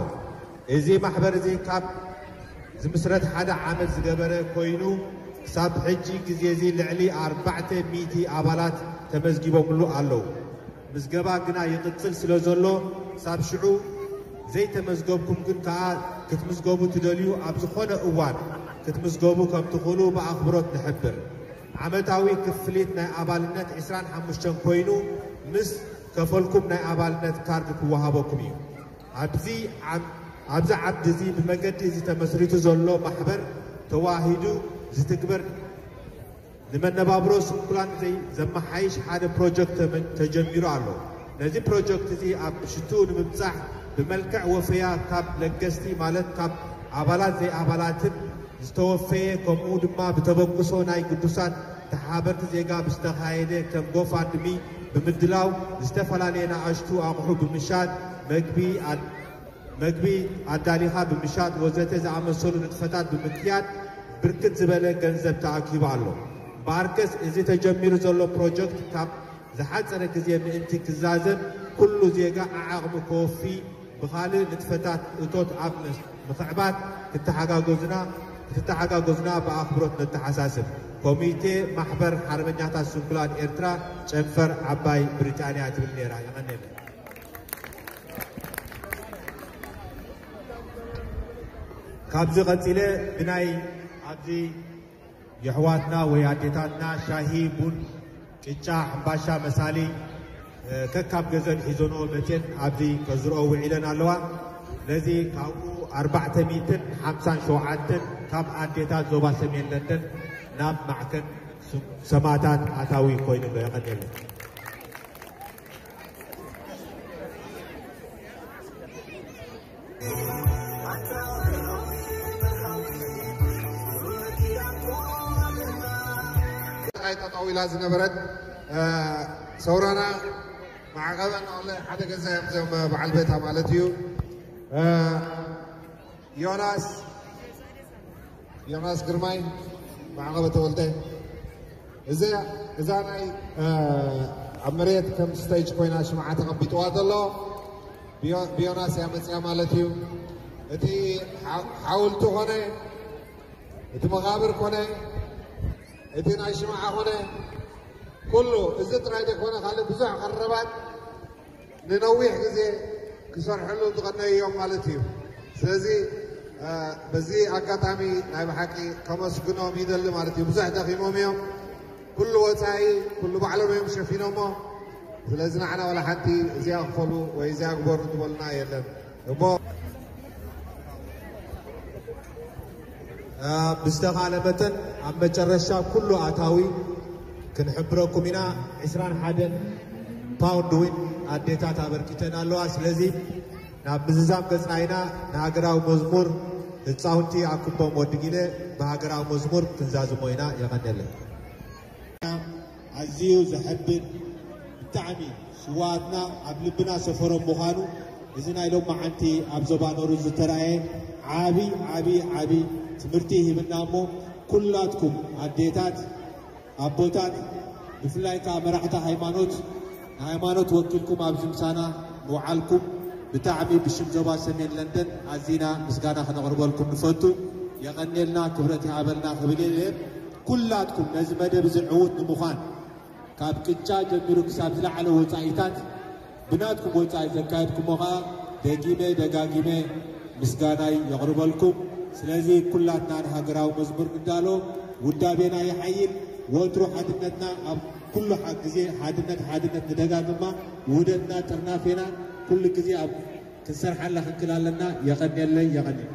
እዚ ማሕበር እዚ ካብ ዝምስረት ሓደ ዓመት ዝገበረ ኮይኑ ክሳብ ሕጂ ግዜ እዚ ልዕሊ ኣርባዕተ ሚእቲ ኣባላት ተመዝጊቦምሉ ኣለዉ። ምዝገባ ግና ይቕጽል ስለ ዘሎ ክሳብ ሽዑ ዘይተመዝገብኩም ግን ከኣ ክትምዝገቡ ትደልዩ ኣብ ዝኾነ እዋን ክትምዝገቡ ከም ትኽእሉ ብኣኽብሮት ንሕብር። ዓመታዊ ክፍሊት ናይ ኣባልነት ዕስራን ሓሙሽተን ኮይኑ ምስ ከፈልኩም ናይ ኣባልነት ካርድ ክወሃበኩም እዩ። ኣብዚ ዓም- ኣብዚ ዓምዲ እዚ ብመገዲ እዚ ተመስሪቱ ዘሎ ማሕበር ተዋሂዱ ዝትግበር ንመነባብሮ ስንኩላን ዘይ- ዘመሓይሽ ሓደ ፕሮጀክት ተመ- ተጀሚሩ ኣሎ። ነዚ ፕሮጀክት እዚ ኣብ ሽትኡ ንምብጻሕ ብመልክዕ ወፈያ ካብ ለገስቲ ማለት ካብ ኣባላት ዘይኣባላትን ዝተወፈየ ከምኡ ድማ ብተበግሶ ናይ ግዱሳት ተሓባበርቲ ዜጋ ብዝተኻየደ ከም ጎፋንድሚ ብምድላው ዝተፈላለየ ንኣሽቱ ኣቑሑ ብምሻጥ፣ መግቢ ኣድ- መግቢ ኣዳሊኻ ብምሻጥ ወዘተ ዝኣመሰሉ ንጥፈታት ብምክያድ ብርክት ዝበለ ገንዘብ ተኣኪቡ ኣሎ። እምበኣርከስ እዚ ተጀሚሩ ዘሎ ፕሮጀክት ካብ ዝሓፀረ ግዜ ምእንቲ ክዛዘም ኩሉ ዜጋ ዓዓቕሙ ከወፊ ብኻልእ ንጥፈታት እቶት ኣብ ምኽዕባት ክትተሓጋገዙና ክትተሓጋገዙና ብኣኽብሮት ነተሓሳስብ። ኮሚቴ ማሕበር ሓርበኛታት ስንኩላን ኤርትራ ጨንፈር ዓባይ ብሪጣንያ ትብል ነይራ። የቐንየለይ። ካብዚ ቀፂለ ብናይ ኣብዚ የሕዋትና ወይ ኣዴታትና ሻሂ፣ ቡን፣ ቅጫ፣ ሕምባሻ መሳሊ ከካብ ገዘን ሒዞንኦ መፅየን ኣብዚ ከዝርኦ ውዒለን ኣለዋ። ስለዚ ካብኡ ኣርባዕተ ሚእትን ሓምሳን ሸውዓተን ካብ ኣዴታት ዞባ ሰሜን ለንደን ናብ ማዕከን ሰማእታት ኣታዊ ኮይኑ ኣሎ። የቐንየለይ። ጠጠው ኢላ ዝነበረት ሰውራና ማዕቐበ እናቐለ ሓደ ገዛ እዮም እዞም በዓል ቤታ ማለት እዩ። ዮናስ ዮናስ ግርማይ፣ ማዕቐበ ተወልደ። እዚ እዛ ናይ ኣብ መሬት ከም ስቴጅ ኮይና ሽምዓ ተቐቢጥዋ ዘሎ ብዮናስ እያ መፅያ ማለት እዩ። እቲ ሓውልቲ ኮነ፣ እቲ መቓብር ኮነ፣ እቲ ናይ ሽምዓ ኮነ፣ ኩሉ እዚ ጥራይ ዘይኮነ ካልእ ብዙሕ ቀረባት ንነዊሕ ግዜ ክሰርሕሉ ዝቐነዩ እዮም ማለት እዩ። ስለዚ በዚ ኣጋጣሚ ናይ ብሓቂ ከመስግኖም ይደሊ ማለት እዩ። ብዙሕ ደኺሞም እዮም። ኩሉ ወፃኢ ኩሉ ባዕሎም እዮም ሸፊኖሞ። ስለዚ ንዓና ዋላ ሓንቲ እዚኣ ክፈሉ ወይ እዚኣ ግበሩ ዝበሉና የለን እሞ ብዝተኻለ መጠን ኣብ መጨረሻ ኩሉ ኣታዊ ክንሕብረኩም ኢና። ዕስራን ሓደን ፓውንድ እውን ኣዴታት ኣበርኪተን ኣለዋ። ስለዚ ናብ ምዝዛም ገፅና ኢና። ንሃገራዊ መዝሙር ህፃውንቲ ኣኩቦም ወድጊለ ብሃገራዊ መዝሙር ክንዛዝሞ ኢና። የቐንየለይ። ኣዝዩ ዘሐብን ብጣዕሚ ስዋኣትና ኣብ ልብና ሰፈሮም ምዃኑ እዚ ናይ ሎማዓንቲ ኣብ ዞባ ኖሩ ዝተራእየ ዓቢ ዓቢ ዓቢ ትምህርቲ ሂብና እሞ ኩላትኩም ኣዴታት ኣቦታት ብፍላይ ከዓ መራሕቲ ሃይማኖት ንሃይማኖት ወኪልኩም ኣብዚ ምሳና ምውዓልኩም ብጣዕሚ ብሽም ዞባ ሰሜን ለንደን ኣዚና ምስጋና ክነቕርበልኩም ንፈቱ። የቐንየልና፣ ክብረት ይሃበልና ክብል እየ። ኩላትኩም ነዚ መደብ እዚ ዕዉት ንምዃን ካብ ቅጫ ጀሚሩ ክሳብ ዝለዓለ ወፃኢታት ብናትኩም ወፃኢ ዘካየድኩሞ ከዓ ደጊመ ደጋጊመ ምስጋናይ የቕርበልኩም። ስለዚ ኩላትና ንሃገራዊ መዝሙር ንዳሎ፣ ውዳቤና ይሓይል። ወትሩ ሓድነትና ኣብ ኩሉ ግዜ ሓድነት ሓድነት ንደጋግማ፣ ውህደትና ጥርናፌና ኩሉ ግዜ ኣብ ክንሰርሓላ ክንክል ኣለና። የቐንየለይ። የቐንየ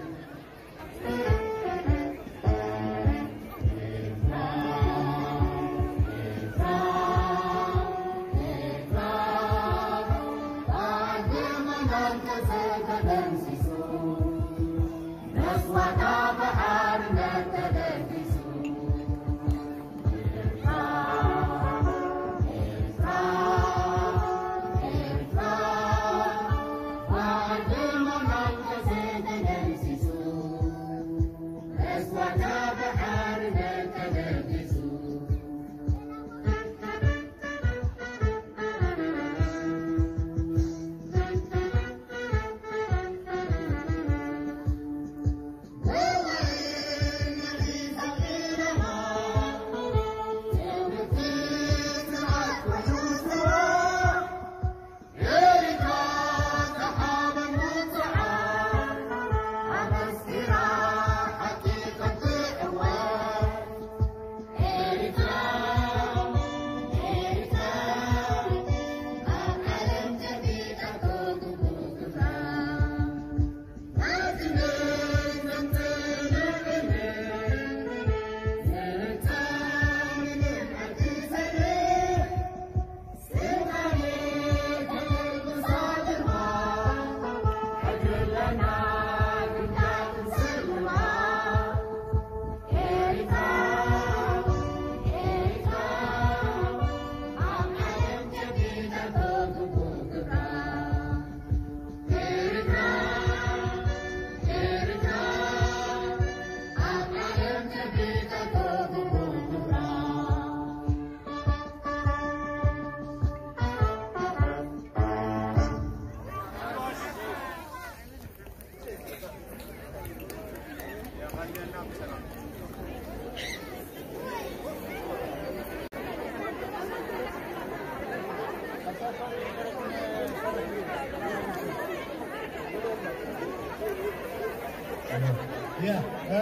ያ፣ እ፣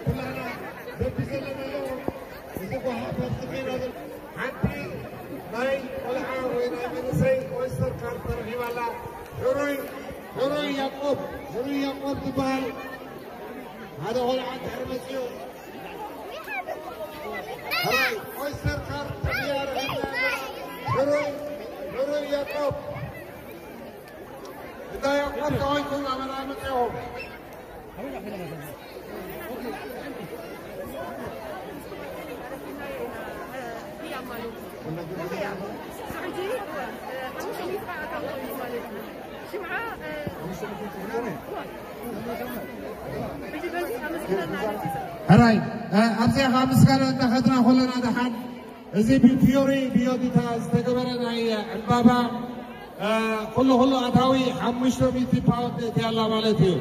ኩላና በቢ ዘለናዮ እዚ ጓሃ ፖርቱጌል ሓንቲ ናይ ቆልዓ ወይ ናይ መንእሰይ ኦይስተር ካርድ ተረኺባ ኣላ። ሕሩይ፣ ሕሩይ ያዕቆብ፣ ሕሩይ ያዕቆብ ዝበሃል ሓደ ቆልዓ እንድሕር መፂኡ፣ ሕሩይ ኦይስተር ካርድ ተረኺባ ኣላ። ሕሩይ፣ ሕሩይ ያዕቆብ። እንታይ ያዕቆብ ተወይኩም ኣመና መፂኦም። ሕራይ፣ እ፣ ኣብዚኣ ካብ ምስጋና እንዳኸድና ከለና ደሓን፣ እዚ ብፊዮሪ ብዮዲታ ዝተገበረ ናይ ዕምባባ፣ እ፣ ኩሉ ኩሉ ኣታዊ ሓሙሽተ ሚእቲ ፓውንድ እትያላ ማለት እዩ።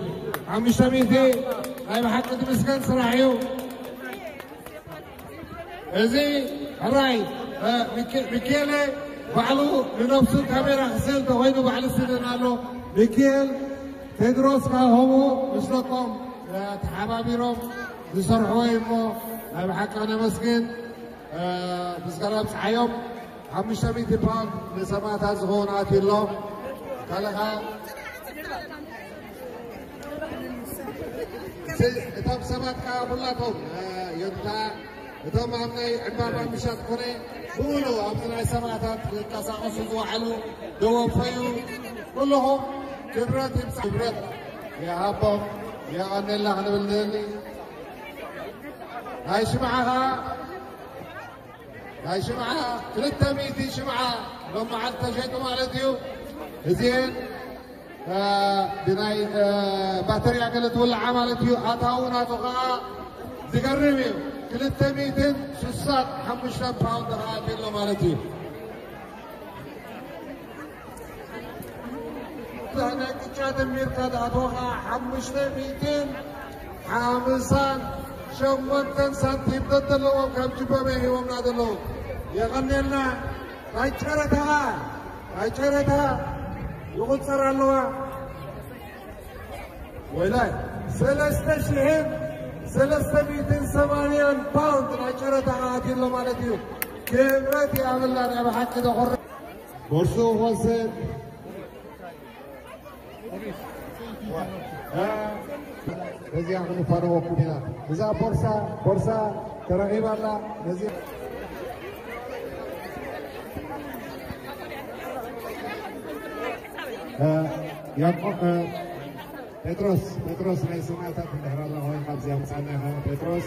ሓሙሽተ ሚእቲ ናይ ብሓቂ ዝምስገን ስራሕ እዩ። እዚ ሕራይ፣ እ፣ ሚኬ-፣ ሚኬለ ባዕሉ ንነብሱ ካሜራ ክስእል ተኮይኑ ባዕሉ ስእልን ኣሎ። ሚኬል ቴድሮስ ካብ ሆሞ ምስ ደቆም፣ እ፣ ተሓባቢሮም ዝሰርሕዎ እዩ እሞ ናይ ብሓቂ ነመስግን። እ፣ ምስጋና ብፅሓዮም ሓሙሽተ ሚእቲ ፓውንድ ንሰማእታት ዝኸውን ኣትዩ ኣሎ። ካልኻ እቶም ሰባት ከዓ ኩላቶም፣ እ፣ ዮዲታ፣ እቶም ኣብ ናይ ዕምባባ ምሻጥ ኮነ ብሙሉ ኣብዚ ናይ ሰማእታት ዝንቀሳቐሱ ዝወዓሉ ደወፈዩ ኩልኹም ክብረት ይብፃ-፣ ክብረት ይሃቦም፣ የቐነልና ክንብል ንደሊ። ናይ ሽምዓ ከዓ ናይ ሽምዓ ክልተ ሚእቲ ሽምዓ ሎም መዓልቲ ተሸይጡ ማለት እዩ። እዚኤን፣ እ፣ ብናይ፣ እ፣ ባተርያ ገለ ትውልዓ ማለት እዩ። ኣታዊ ናቱ ከዓ ዝገርም እዩ። ክልተ ሚእትን ስሳን ሓሙሽተን ፓውንድ ከዓ ኣሎ ማለት እዩ። ናይ ቅጫ ደሚርካ ዝኣተወኻ ሓሙሽተ ሚእትን ሓምሳን ሸሞንተን ሳንቲም ዘለዎም ካብ ጅበበ ሂቦምና ዘለዉ። የቐንየልና። ናይ ጨረታ፣ ናይ ጨረታ ይቑጸር ኣለዋ። ወይላይ ሰለስተ ሽሕን ሰለስተ ሚእትን ሰማንያን ፓውንድ ናይ ጨረታ ኣትዩ ኣሎ ማለት እዩ። ክብረት ይሃበልና። ናይ ብሓቂ ዘኹርዕ። ቦርሱ ክወስድ። በዚኣ ክንፋነወኩም ኢና። እዛ ቦርሳ፣ ቦርሳ ተረኺባ ኣላ። በዚኣ፣ እ፣ ያዕቆብ፣ እ፣ ጴጥሮስ፣ ጴጥሮስ ናይ ሰማእታት እንድሕር ኣላ ኮይንካ ኣብዚኣ ምጻና ኢኻ ጴጥሮስ።